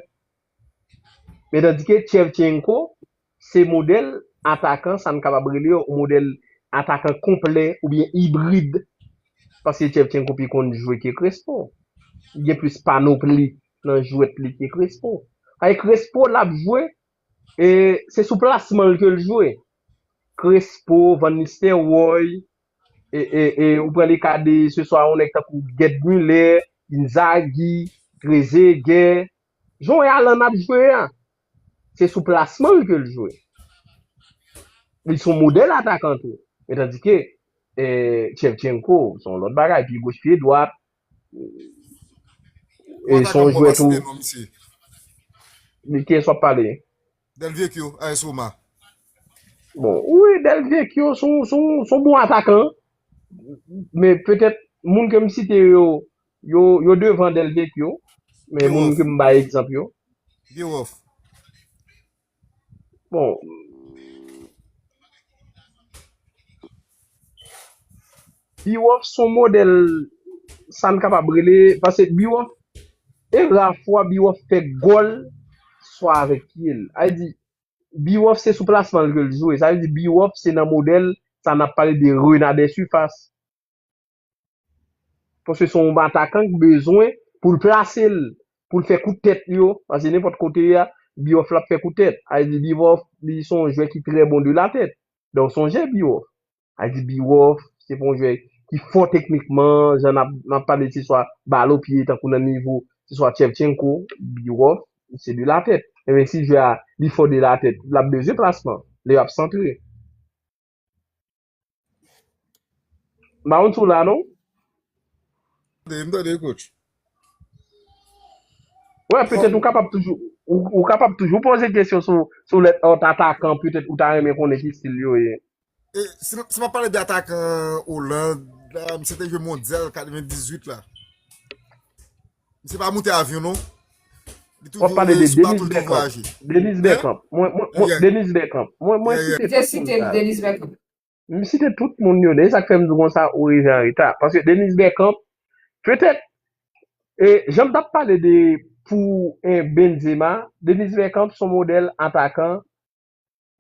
Men tandike Shevchenko, se modèl atakan, sa n kapab rele yon modèl atakan konplè oubyen ibrid. Paske Shevchenko pi konn jwe ke Crespo. Li gen plis panopli nan jwèt li ke Crespo. Kay Crespo, l ap jwe, e se sou plasman l ke l jwe. Crespo, Van Nistelrooy, e, e, e ou pran le ka de, se swa yon nèg tankou Gerd Müller, Inzaghi, Trezeguet, jan Alan ap jwe a, se sou plasman l ke l jwe. Li se yon modèl atakan tou. Men tandike, eh, Shevchenko, se yon lòt bagay, pye goch, pye dwat, e se yon jwè tou. Li kiyès w ap pale? Del Vecchio, A S Roma. Bon, wi, Del Vecchio se yon, se yon, se yon bon atakan. Men petèt, moun ke m site yo, yo, yo devan Del Vecchio. Men moun ke m bay egzanp yo. Bierhoff. Bon. Bierhoff se yon modèl, sa n kapab rele, paske Bierhoff, e ra fwa Bierhoff fè gòl, swa avèk pye l. Sa vle di, Bierhoff se sou plasman l ke l jwe. Sa vle di, Bierhoff se nan modèl, sa n ap pale de renard de surface. Paske se yon atakan ki bezwen pou l plase l, pou l fè kout tèt yo. Paske nenpòt kote a, Bierhoff l ap fè kout tèt. Sa vle di, Bierhoff, li se yon jwè ki trè bon de la tèt. Donk, sonje Bierhoff. Sa vle di, Bierhoff, se pa yon jwè ki fò teknikman, jan n ap, n ap pale, se swa bal o pye, tankou nan nivo, se swa Shevchenko, Bierhoff, se de la tèt. Ebyen, si jwè a, li fò de la tèt, l ap bezwen plasman, lè y ap santre. M pa konn si w la, non? M tande, m tande, coach. Wè, petèt ou kapab toujou, ou, ou kapab toujou poze kesyon sou, sou lòt atakan, petèt ou ta renmen konnen ki stil yo ye. E, si, si m ap pale de atakan Oland, la, misye te jwe mondyal katrevendizuit la. Misye pa moute avyon, non. Li toujou rele sou bato, li toujou voyaje. Denis Bergkamp. Denis Bergkamp. Mwen, mwen, mwen, Denis Bergkamp. Mwen, mwen site tout moun sa yo. Denis Bergkamp. M site tout moun yo, e sa k fè m di w konsa, ou rive an reta. Paske Denis Bergkamp, petèt, e, jan m t ap pale de, pou, e, Benzema, Denis Bergkamp se yon modèl atakan,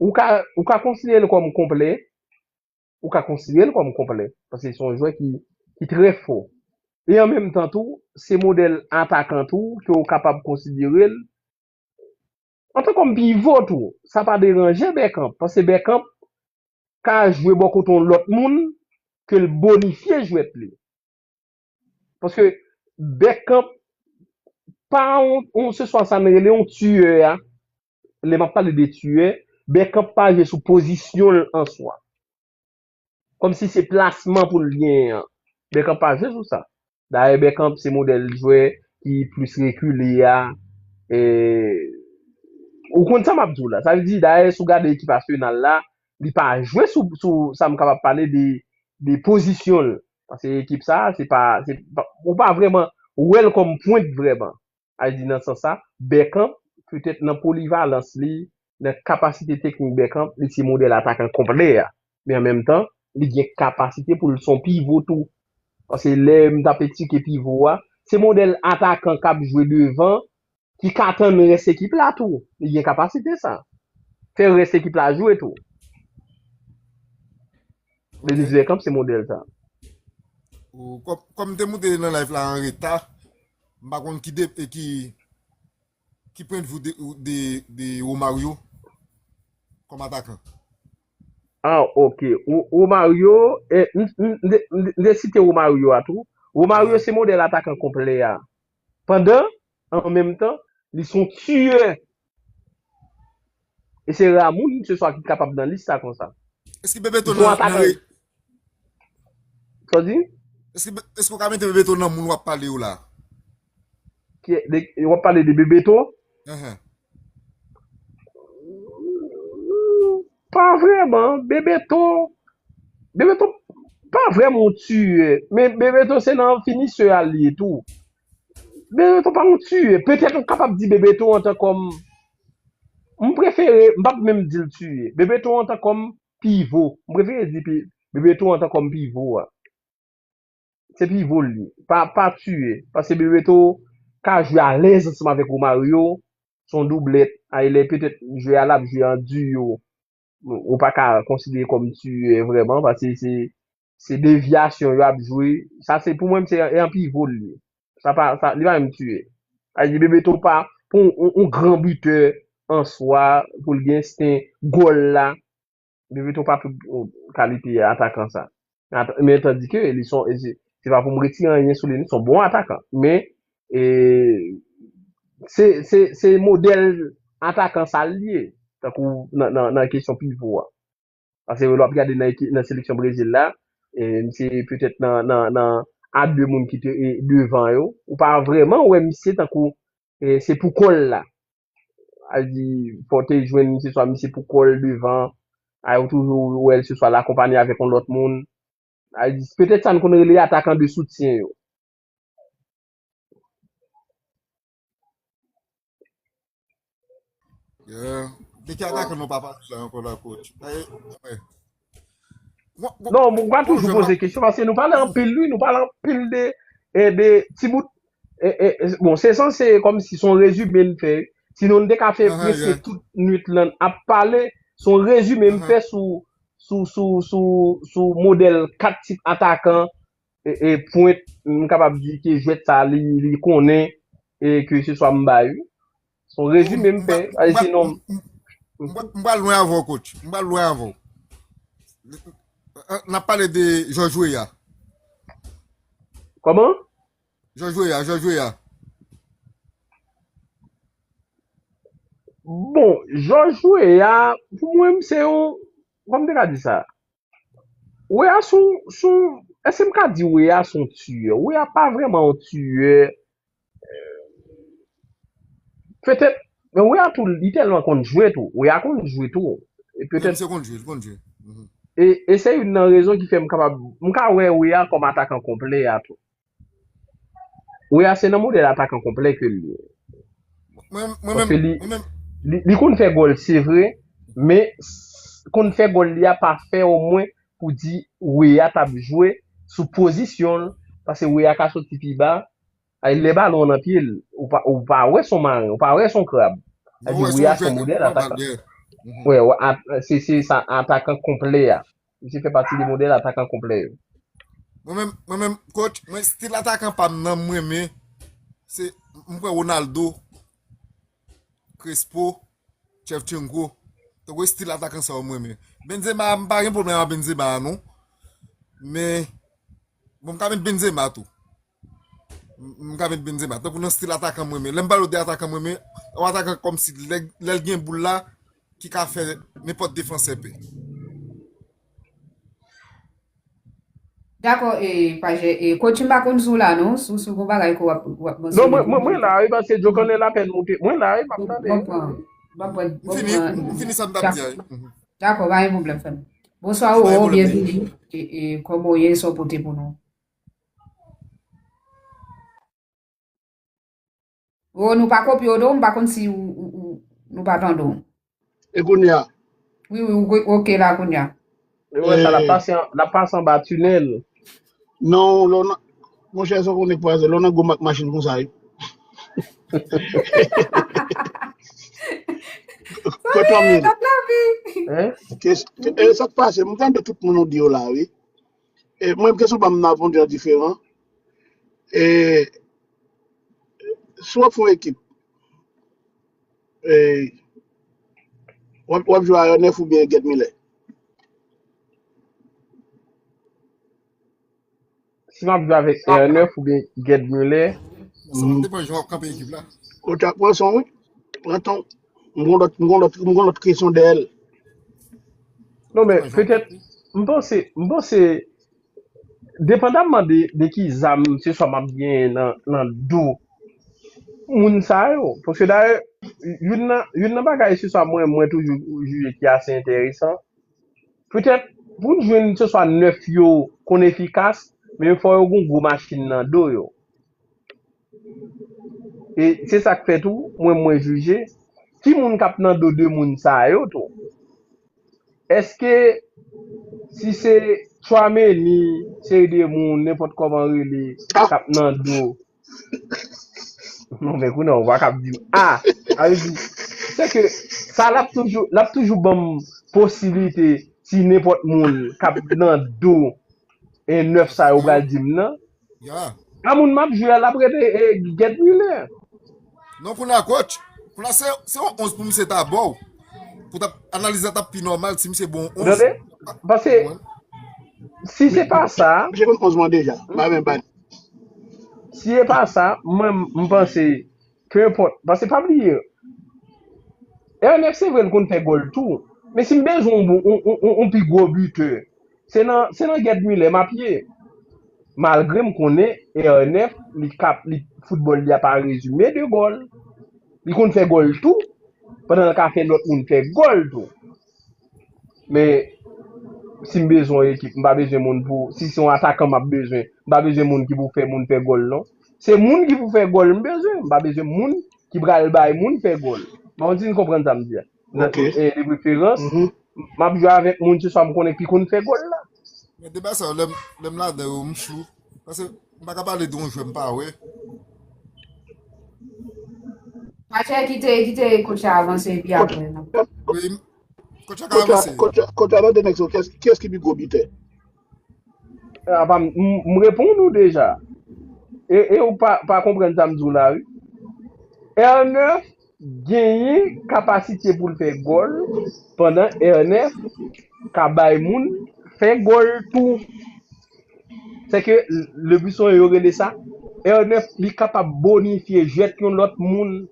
ou ka, ou ka konsidere l kòm konplè, ou ka konsidere l kòm konplè, paske se yon jwè ki, ki trè fò. E an menm tan tou, se modèl atakan tou ke w kapab konsidere l antan kòm pivo tou. Sa pa deranje Bergkamp, paske Bergkamp ka jwe bò kote yon lòt moun ke l bonifye jwèt li. Paske Bergkamp pa yon, yon, se swa sa n rele yon tiyè a. Lè m ap pale de tiyè, Bergkamp pa jwe sou pozisyon l an swa. Kòmsi se plasman pou l genyen an. Bergkamp pa jwe sou sa. Dayè, Bergkamp se modèl jwè ki plis rekile a. E, ou konn sa m ap di w la. Sa vle di, dayè, si w gade ekip Arsenal la, li pa jwe sou, sou sa m kapab pale de, de pozisyon l. Paske ekip sa, se pa, se pa, ou pa vrèman wè l kòm pwent vrèman. Sa vle di nan sans sa, Bergkamp, petèt nan polivalans li, nan kapasite teknik Bergkamp, li se modèl atakan konplè a. Men an menm tan, li gen kapasite pou l se yon pivo tou. Paske lè m t ap eksplike pivo a, se modèl atakan k ap jwe devan, ki ka tann rès ekip la tou. Li gen kapasite sa. Fè rès ekip la jwe tou. Denis Bergkamp se modèl sa. Ou, kòm, kòm m te moute nan live la an reta, m pa konn ki de, e ki, ki pwennvi de, de, de Romario kòm atakan. Ah, ok. Ro-, Romario, e, m, m, m, m, m te site Romario a tou. Romario se modèl atakan konplè a. Pandan, an menm tan, li se yon tiyè. E se ra moun, se swa ki kapab nan lis sa konsa. Èske Bebeto nan, nan re- Sa w di? Èske, èske w ka mete Bebeto nan moun w ap pale yo la? Ki, de, w ap pale de Bebeto? Ahan. Pa vrèman. Bebeto, Bebeto pa vrèman yon tiyè, men Bebeto se nan finisè a l ye tou. Bebeto pa yon tiyè. Petèt ou kapab di Bebeto antan kòm, m prefere, m p ap menm di l tiyè. Bebeto antan kòm pivo. M prefere di pi, Bebeto antan kòm pivo a. Se pivo l ye. Pa, pa tiyè. Paske Bebeto ka jwe alèz ansanm avèk Romario. Se yon doublèt. Ay lè petèt jwe a l ap jwe an diyo. Ou pa ka konsidere kòm tiyè vrèman, paske se, se devyasyon yo ap jwe. Sa se, pou mwen, se an pivo l ye. Sa pa, sa, li pa menm tiyè. Sa vle di Bebeto pa, pou yon, yon gran bitè an swa, pou l gen ensten gòl la, Bebeto pa tout kalite atakan sa. Men tandike li son, se, se pa pou m retire anyen sou li, li son bon atakan. Men e, se, se, se modèl atakan sa l ye, tankou nan, nan, nan kesyon pivo a. Paske lè w ap gade nan, nan seleksyon Brezil la, e, misye petèt nan, nan, nan a de moun ki te e, devan yo, ou pa vrèman wè misye tankou e, se pou kò l la. A di, fò w te jwenn misye swa misye pou kò l devan, a ou toujou wè l se swa l akonpaye avèk yon lòt moun. A di, petèt sa n konn rele atakan de soutyen yo. Yeah. De ki atakan nou pa pale la ankò la, coach? Non, mwen pa toujou poze kesyon paske nou pale anpil, wi, nou pale anpil de, de ti bout. Bon, se sanse kòmsi se yon rezime n fè. Sinon, n te ka fè prese tout nwit lan ap pale. Se yon rezime m fè sou, sou, sou, sou, sou modèl kat tip atakan e, e pwent, m kapab di ke jwèt sa li, li konnen e ke se swa m bay. Se yon rezime m fè. Ay, sinon. M pral lwen avè w, coach. M pral lwen avè w. N ap pale de George Weah. Kòman? George Weah, George Weah. Bon, George Weah, pou mwen, se yon, kòman m te ka di sa? Weah se yon, se yon, èske m ka di Weah se yon tiyè? Weah pa vrèman yon tiyè. Petèt, men Weah tou, li tèlman konn jwe tou. Weah konn jwe tou. E petèt. Misye konn jwe, li konn jwe. E, e se youn nan rezon ki fè m kapab, m ka wè Weah kòm atakan konplè a tou. Weah se nan modèl atakan konplè ke l ye. Paske li, li, li konn fè gòl, se vre, men konn fè gòl li a pa fè omwen pou di Weah t ap jwe sou pozisyon l, paske Weah ka soti pi ba, ay lè balon an nan pye l, ou pa, ou pa wè se yon maren, ou pa wè se yon krab. Sa di Weah se yon modèl atakan. Wè, se, se sa, atakan konplè a. Misye fè pati de modèl atakan konplè yo. Mwen menm, mwen menm, coach, mwen stil atakan pa m nan m renmen, se, m kwè Ronaldo, Crespo, Shevchenko. Tankou stil atakan sa yo m renmen. Benzema, m pa gen pwoblèm ak Benzema non. Men, bon, m ka met Benzema tou. M ka met Benzema. Tankou nan stil atakan m renmen. Lè m pale w de atakan m renmen, yon atakan kòmsi lè, lè l gen boul la, ki ka fè nenpòt defansè pè. Dakò, e, Pajè, e, coach m pa konn si w la non, si w, si w gon bagay ke w ap, w ap mansyone. Non, mwen, mwen, mwen la, wi, paske Djo konnen lapèn moute. Mwen la, wi, m ap tande. M konprann. M konprann. M fini, m fini sa m t ap di a, wi. Dakò, pa gen pwoblèm, frè m. Bonswa, Roro, byenvini. E, e, kòman w ye, sa w pote pou nou? Roro, nou pa kopye w non, m pa konn si ou, ou, ou, nou pa tande w. E kounye a? Wi, wi, ou, ok la kounye a. Ou wè sa, l ap pase, l ap pase anba tinèl. Non, lè w nan, monchè, sa w konnen k pase, lè w nan gwo mak machin konsa, wi. Kote w menm? Hein? E sa k pase, m tande tout moun ou di yo la, wi. E mwen, kesyon pa m nan reponn jan diferan. E si w ap fè yon ekip, e w ap, w ap jwe a R nèf oubyen Gerd Muller? Si m ap jwe avèk R nèf oubyen Gerd Muller? Sa va depann jan w ap kanpe ekip la. Ou ta pran son, wi. Pran ton. M gon lòt, m gon lòt, m gon lòt kesyon dèyè l. Non, men petèt, m panse, m panse, depandamman de, de ki zam se swa m ap genyen nan, nan do moun sa yo. Paske dayè, youn nan, youn nan bagay se swa mwen, mwen toujou jije ki ase enteresan, Petèt, pou n jwenn se swa nèf yo konn efikas, men fò yo gen gwo machin nan do yo. E se sa k fè tou, mwen, mwen jije, ki moun k ap nan do de moun sa yo tou? Èske si se Tchouaméni, seri de moun, nenpòt kòman rele, k ap nan do, non, men kounye a, ou pa kab di m, ah, sa vle di, se ke sa l ap toujou, l ap toujou ban m posiblite si nenpòt moun k ap nan do e nèf sa yo pral di m nan. A moun m ap jwe a, l ap rete e, Gèt Milè. Non, kounye a, coach, kounye a, se, se yon onz pou misye ta ba w. Pou t ap, analiz la t ap pi nòmal si misye ba w yon onz. Ou tande? Paske si se pa sa, Misye konn onz mwen deja. M pa menm ba li. Si e pa sa, mwen, m panse, peu importe, paske pa bliye, R nèf se vre l konn fè gòl tou, men si m bezwen yon, yon, yon, yon pi gwo bitè, se nan, se nan Gèt Milè m ap ye. Malgre m konnen R nèf, li kap, li, foutbòl li a pa rezime de gòl. Li konn fè gòl tou, pandan l ka fè lòt moun fè gòl tou. Men, si m bezwen yon ekip, m pa bezwen moun pou, si se yon atakan m ap bezwen, m pa bezwen moun ki pou fè moun fè gòl non. Se moun ki pou fè gòl m bezwen, m pa bezwen moun ki pral bay moun fè gòl. M pa konn si n konprann sa m di a. Nan, Ok. eh, de preferans, Mhm. m ap jwe avèk moun se swa m konnen ki konn fè gòl la. Men deba sa yo, lè m, lè m ladan yo, m chou. Paske m pa ka pale de yon jwè m pa wè. Matchè kite, kite kotcha avanse epi apre nan. Wi, m- kotcha ka avanse. Kotcha, kotcha, tande nèg sa, kiyès, kiyès ki pi gwo bitè? Apa m, m, m reponn ou deja. E, e ou pa, pa konprann sa m di w la, wi. R nèf genyen kapasite pou l fè gòl, pandan R nèf ka bay moun fè gòl tou. Se ke le plus souvent yo rele sa, R nèf li kapab bonifye jwèt yon lòt moun.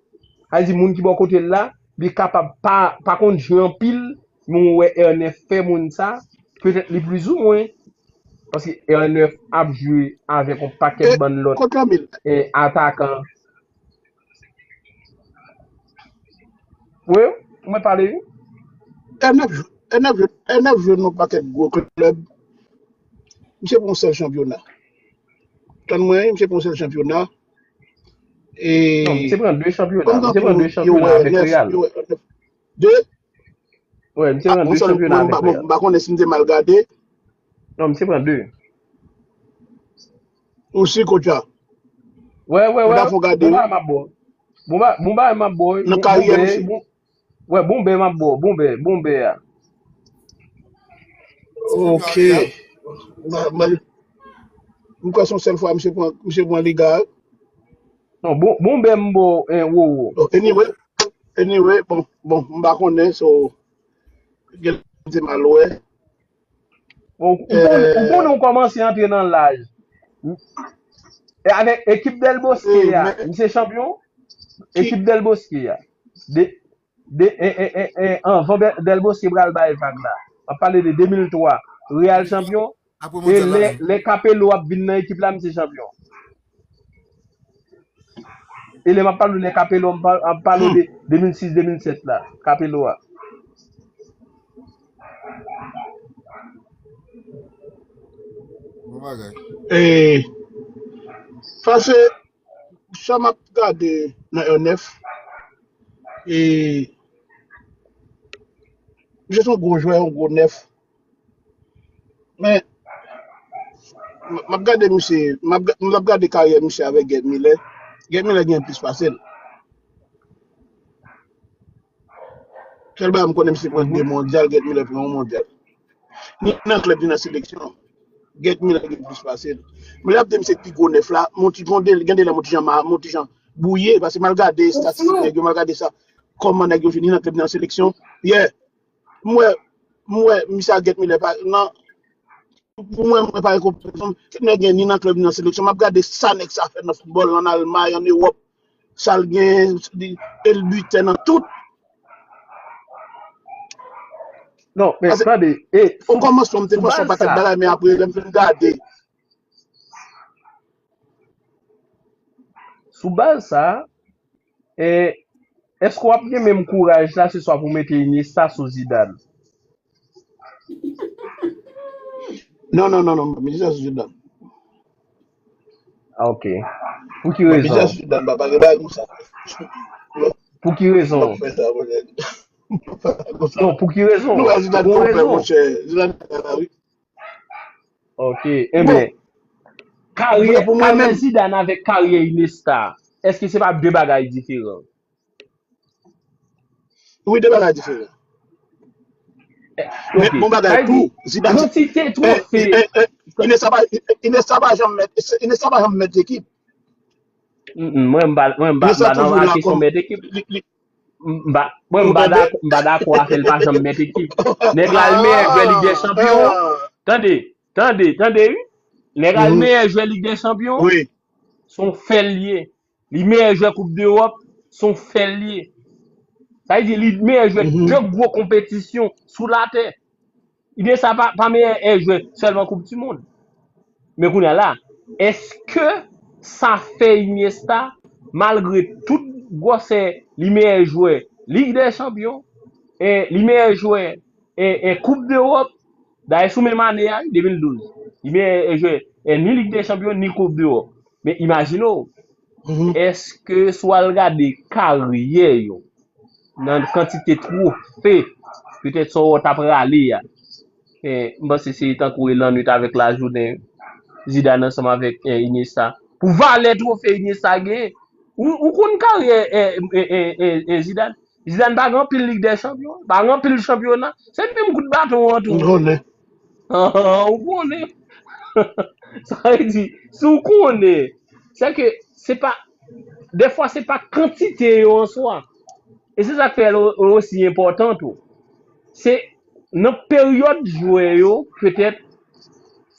Sa vle di moun ki bò kote l la, li kapab pa, pa konn jwe anpil, men ou wè R nèf fè moun sa, petèt li plizoumwen. Paske R nèf ap jwe avèk yon pakèt bann lòt Kont Lanmil. eh, atakan. Wi, mwen pale wi. R nèf, R nèf, R nèf jwe nan pakèt gwo klèb. Misye pran yon sèl chanpyona. Tann mwen, misye pran yon sèl chanpyona. E Non, misye pran de chanpyona. Kòm Misye pran de tankou yo chanpyona wè avèk nèf, Real. yo wè nèf. De? Wi, misye Ah, pran bon, de sèl, chanpyona mwen, mwen, avèk mwen, Real. mwen pa konnen si m te mal gade. Non, misye pran de. Ou si, kotcha? Wè, wè, Mwen wè. ta fon gade, Bon wi. bagay m ap ba w. Bon ba, bon bagay m ap ba w. Nan Bon, karyè bon, misye. Bon, wè, bon bè m ap ba w. Bon bè, bon bè a. Ok. Mwen, mwen, mwen kwè se yon sèl fwa misye pran, misye pran liga. Non, bon, bon bè m ba w, en, Wowo. Oh, anyway, anyway, bon, bon, m pa konnen, so, gen se mal wè. Bon, ou konnen, ou konnen ou kòmanse antre nan laj. E avèk ekip Del Bosque a, misye chanpyon? Ekip Del Bosque a. De, de, e, e, e, e, anvan Bè- Del Bosque pral bay vag la. M ap pale de de mil twa. Real chanpyon. Apre E mondyal la lè, menm. Lè Capello ap vin nan ekip la, misye chanpyon. E lè m ap pale w de Capello, m pa- ap pale w de de mil sis, de mil sèt la. Capello a. Bon bagay. E, sa se, sa m ap gade nan R nèf. E, misye se yon gwo jwè, yon gwo nèf. Men, m, m ap gade misye, m ap, ga- m ap gade karyè misye avèk Gerd Müller. Gerd Müller gen plis pase l. Sèl bagay m konnen misye pran de mondyal, Gerd Müller pran yon mondyal. Ni nan klèb, ni nan seleksyon. Gerd Müller gen plis pase l. Men lè ap di misye pi gwo nèf la, m on ti, gen de, gen de lè m on ti jan ma- m on ti jan bwouye, paske m al gade estatistik nèg yo, m al gade sa, kòman nèg yo jwe ni nan klèb, ni nan seleksyon. Yeah. M wè, m wè misye ak Gerd Müller pa, nan, pou mwen, mwen pa gen konpetans. Kèk nèg gen ni nan klèb, ni nan seleksyon. M ap gade sa nèg sa fè nan foutbòl, ann Almay, ann Ewòp. Sa l gen, li, e l bitè nan tout. Non, men tande, e, O kòmansman, m te panse yon pakèt bagay, men apre, lè m fin gade. Sou baz sa, e, èske w ap gen menm kouraj la se swa pou mete Iniesta sou Zidane? Non, non, non, non, m ap medite sou Zidane. Ah, ok. Pou ki rezon? M ap medite sou Zidane, papa, gen bagay konsa. Pou ki rezon? Non, pou ki rezon? Nou wè Zidane fè yon pè, monchè. Zidane fè la, wi. Ok. Enben, karyè, karyè Zidane avèk karyè Iniesta, èske se pa de bagay diferan? Wi, de bagay diferan. Men bon bagay tou, Zidane. Kantite twofe. Iniesta pa janm mèt, Iniesta pa janm mèt ekip. Mwen, m pa nan kesyon mèt ekip. Mwen, m pa dakò a fè l pa janm mèt ekip. Nèg la l meyè jwè Lig dè Chanpyon. Tande, tande, tande, wi. Nèg la l meyè jwè Lig dè Chanpyon. Se yon fè l ye. Li meyè jwè Koup Dewòp, se yon fè l ye. Sa vle di li meyè jwè de gwo konpetisyon sou latè. Iniesta pa, pa meyè jwè sèlman Koup di Mond. Men kounye a la, èske sa fè Iniesta, malgre tout gwòsè li meyè jwè Lig dè Chanpyon, e li meyè jwè e, e Koup Dewòp, dayè sou menm ane a, de mil douz, li meyè jwè e ni Lig dè Chanpyon, ni Koup Dewòp. Men imajine w, èske si w al gade karyè yo, nan kantite twofe, petèt sa w t ap rale a, e, m panse se tankou e lannwit avèk lajounen, Zidane ansanm avèk e, Iniesta. Pou valè twofe Iniesta genyen, ou, ou konn karyè e, e, e, e, e Zidane? Zidane pa gen anpil Lig dè Chanpyon, pa gen anpil chanpyona. Se menm kout baton an tou. Ou konnen. Ou konnen. Sa vle di, si w konnen, se ke se pa, dèfwa se pa kantite yo an swa. E se sa k fè l osi enpòtan tou. Se nan peryòd jwè yo, petèt,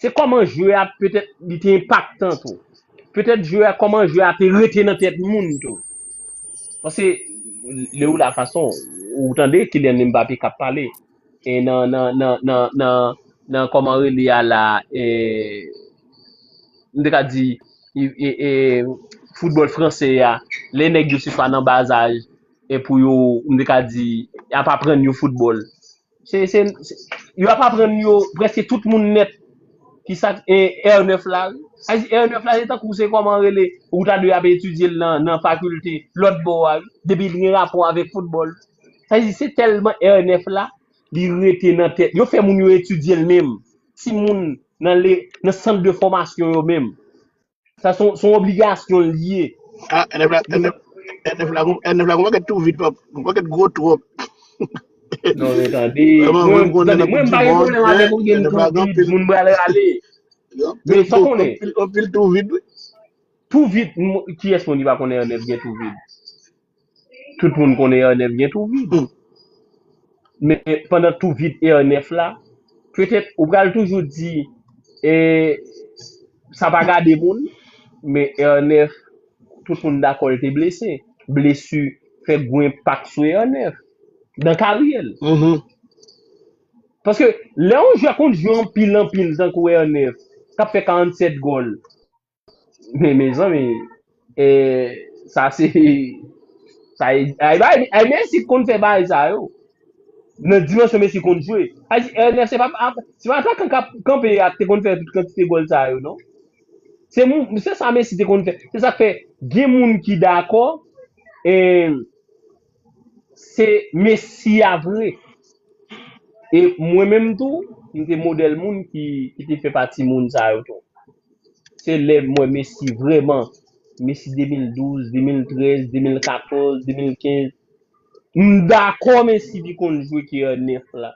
se kòman jwè a petèt li te enpaktan tou. Petèt jwè a, kòman jwè a te rete nan tèt moun tou. Paske, lè ou la fason, ou tande Kylian Mbappé k ap pale. E nan, nan, nan, nan, nan, nan kòman rele a la, e, m te ka di, e, e, e, foutbòl fransè a, lè nèg yo se swa nan bazaj, e pou yo, m te ka di, y ap aprann yo foutbòl. Se, se, se, yo ap aprann yo prèske tout moun nèt. Ki sa e, R nèf la, wi. Sa di R nèf la, se tankou se kòman rele, ou ta dwe ap etidye l nan, nan fakilte, lòt bò a, wi. Depi l gen rapò avèk foutbòl. Sa di se tèlman R nèf la, li rete nan tèt. Yo fè moun yo etidye l menm. Timoun nan, le, nan sant de fòmasyon yo menm. Sa se yon obligasyon l ye. Ah, R nèf la, R nèf, R nèf la, R nèf la, gon pakèt tou vit, pap. Gon pakèt gwo twòp. Non, men tande. Mwen, tande, mwen m pa gen pwoblèm avèk ou gen tou vit, moun pral rale. Men sa konnen. Anpil tou vit, wi. Tou vit, kiyès moun ki pa konnen R nèf gen tou vit? Tout moun konnen R nèf gen tou vit. Men pandan tou vit R nèf la, petèt ou pral toujou di, e, sa pa gade moun, men R nèf, tout moun dakò l te blese. Blesi fè gwo enpak sou R nèf nan karyè l. Paske lè yon jwè konn jwe anpil, anpil, tankou R nèf, k ap fè karannsèt gòl, men, mezanmi, e, sa se, sa e, ay, ay, ay, Messi konn fè bagay sa yo. Nan dimansyon Messi konn jwe. Sa di, R nèf, se pa, se pa atakan k ap kanpe a te konn fè tout kantite gòl sa yo, non. Se, se sa Messi te konn fè. Se sa k fè, gen moun ki dakò, e, se Messi a vre. E mwen menm tou, m te modèl moun ki, ki te fè pati moun sa yo tou. Se lè m wè Messi vrèman, Messi de mil douz, de mil trèz, de mil katòz, de mil kenz. M dakò Messi pi konn jwe ke R nèf la.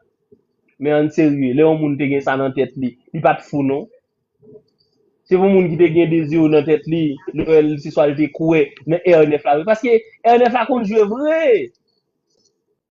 Men ann serye, lè yon moun te gen sa nan tèt li, li pa t fou non. Se pou moun ki te gen dezi yo nan tèt li, lè l se swa l te kwè nan R nèf la vre. Paske R nèf la konn jwe vre.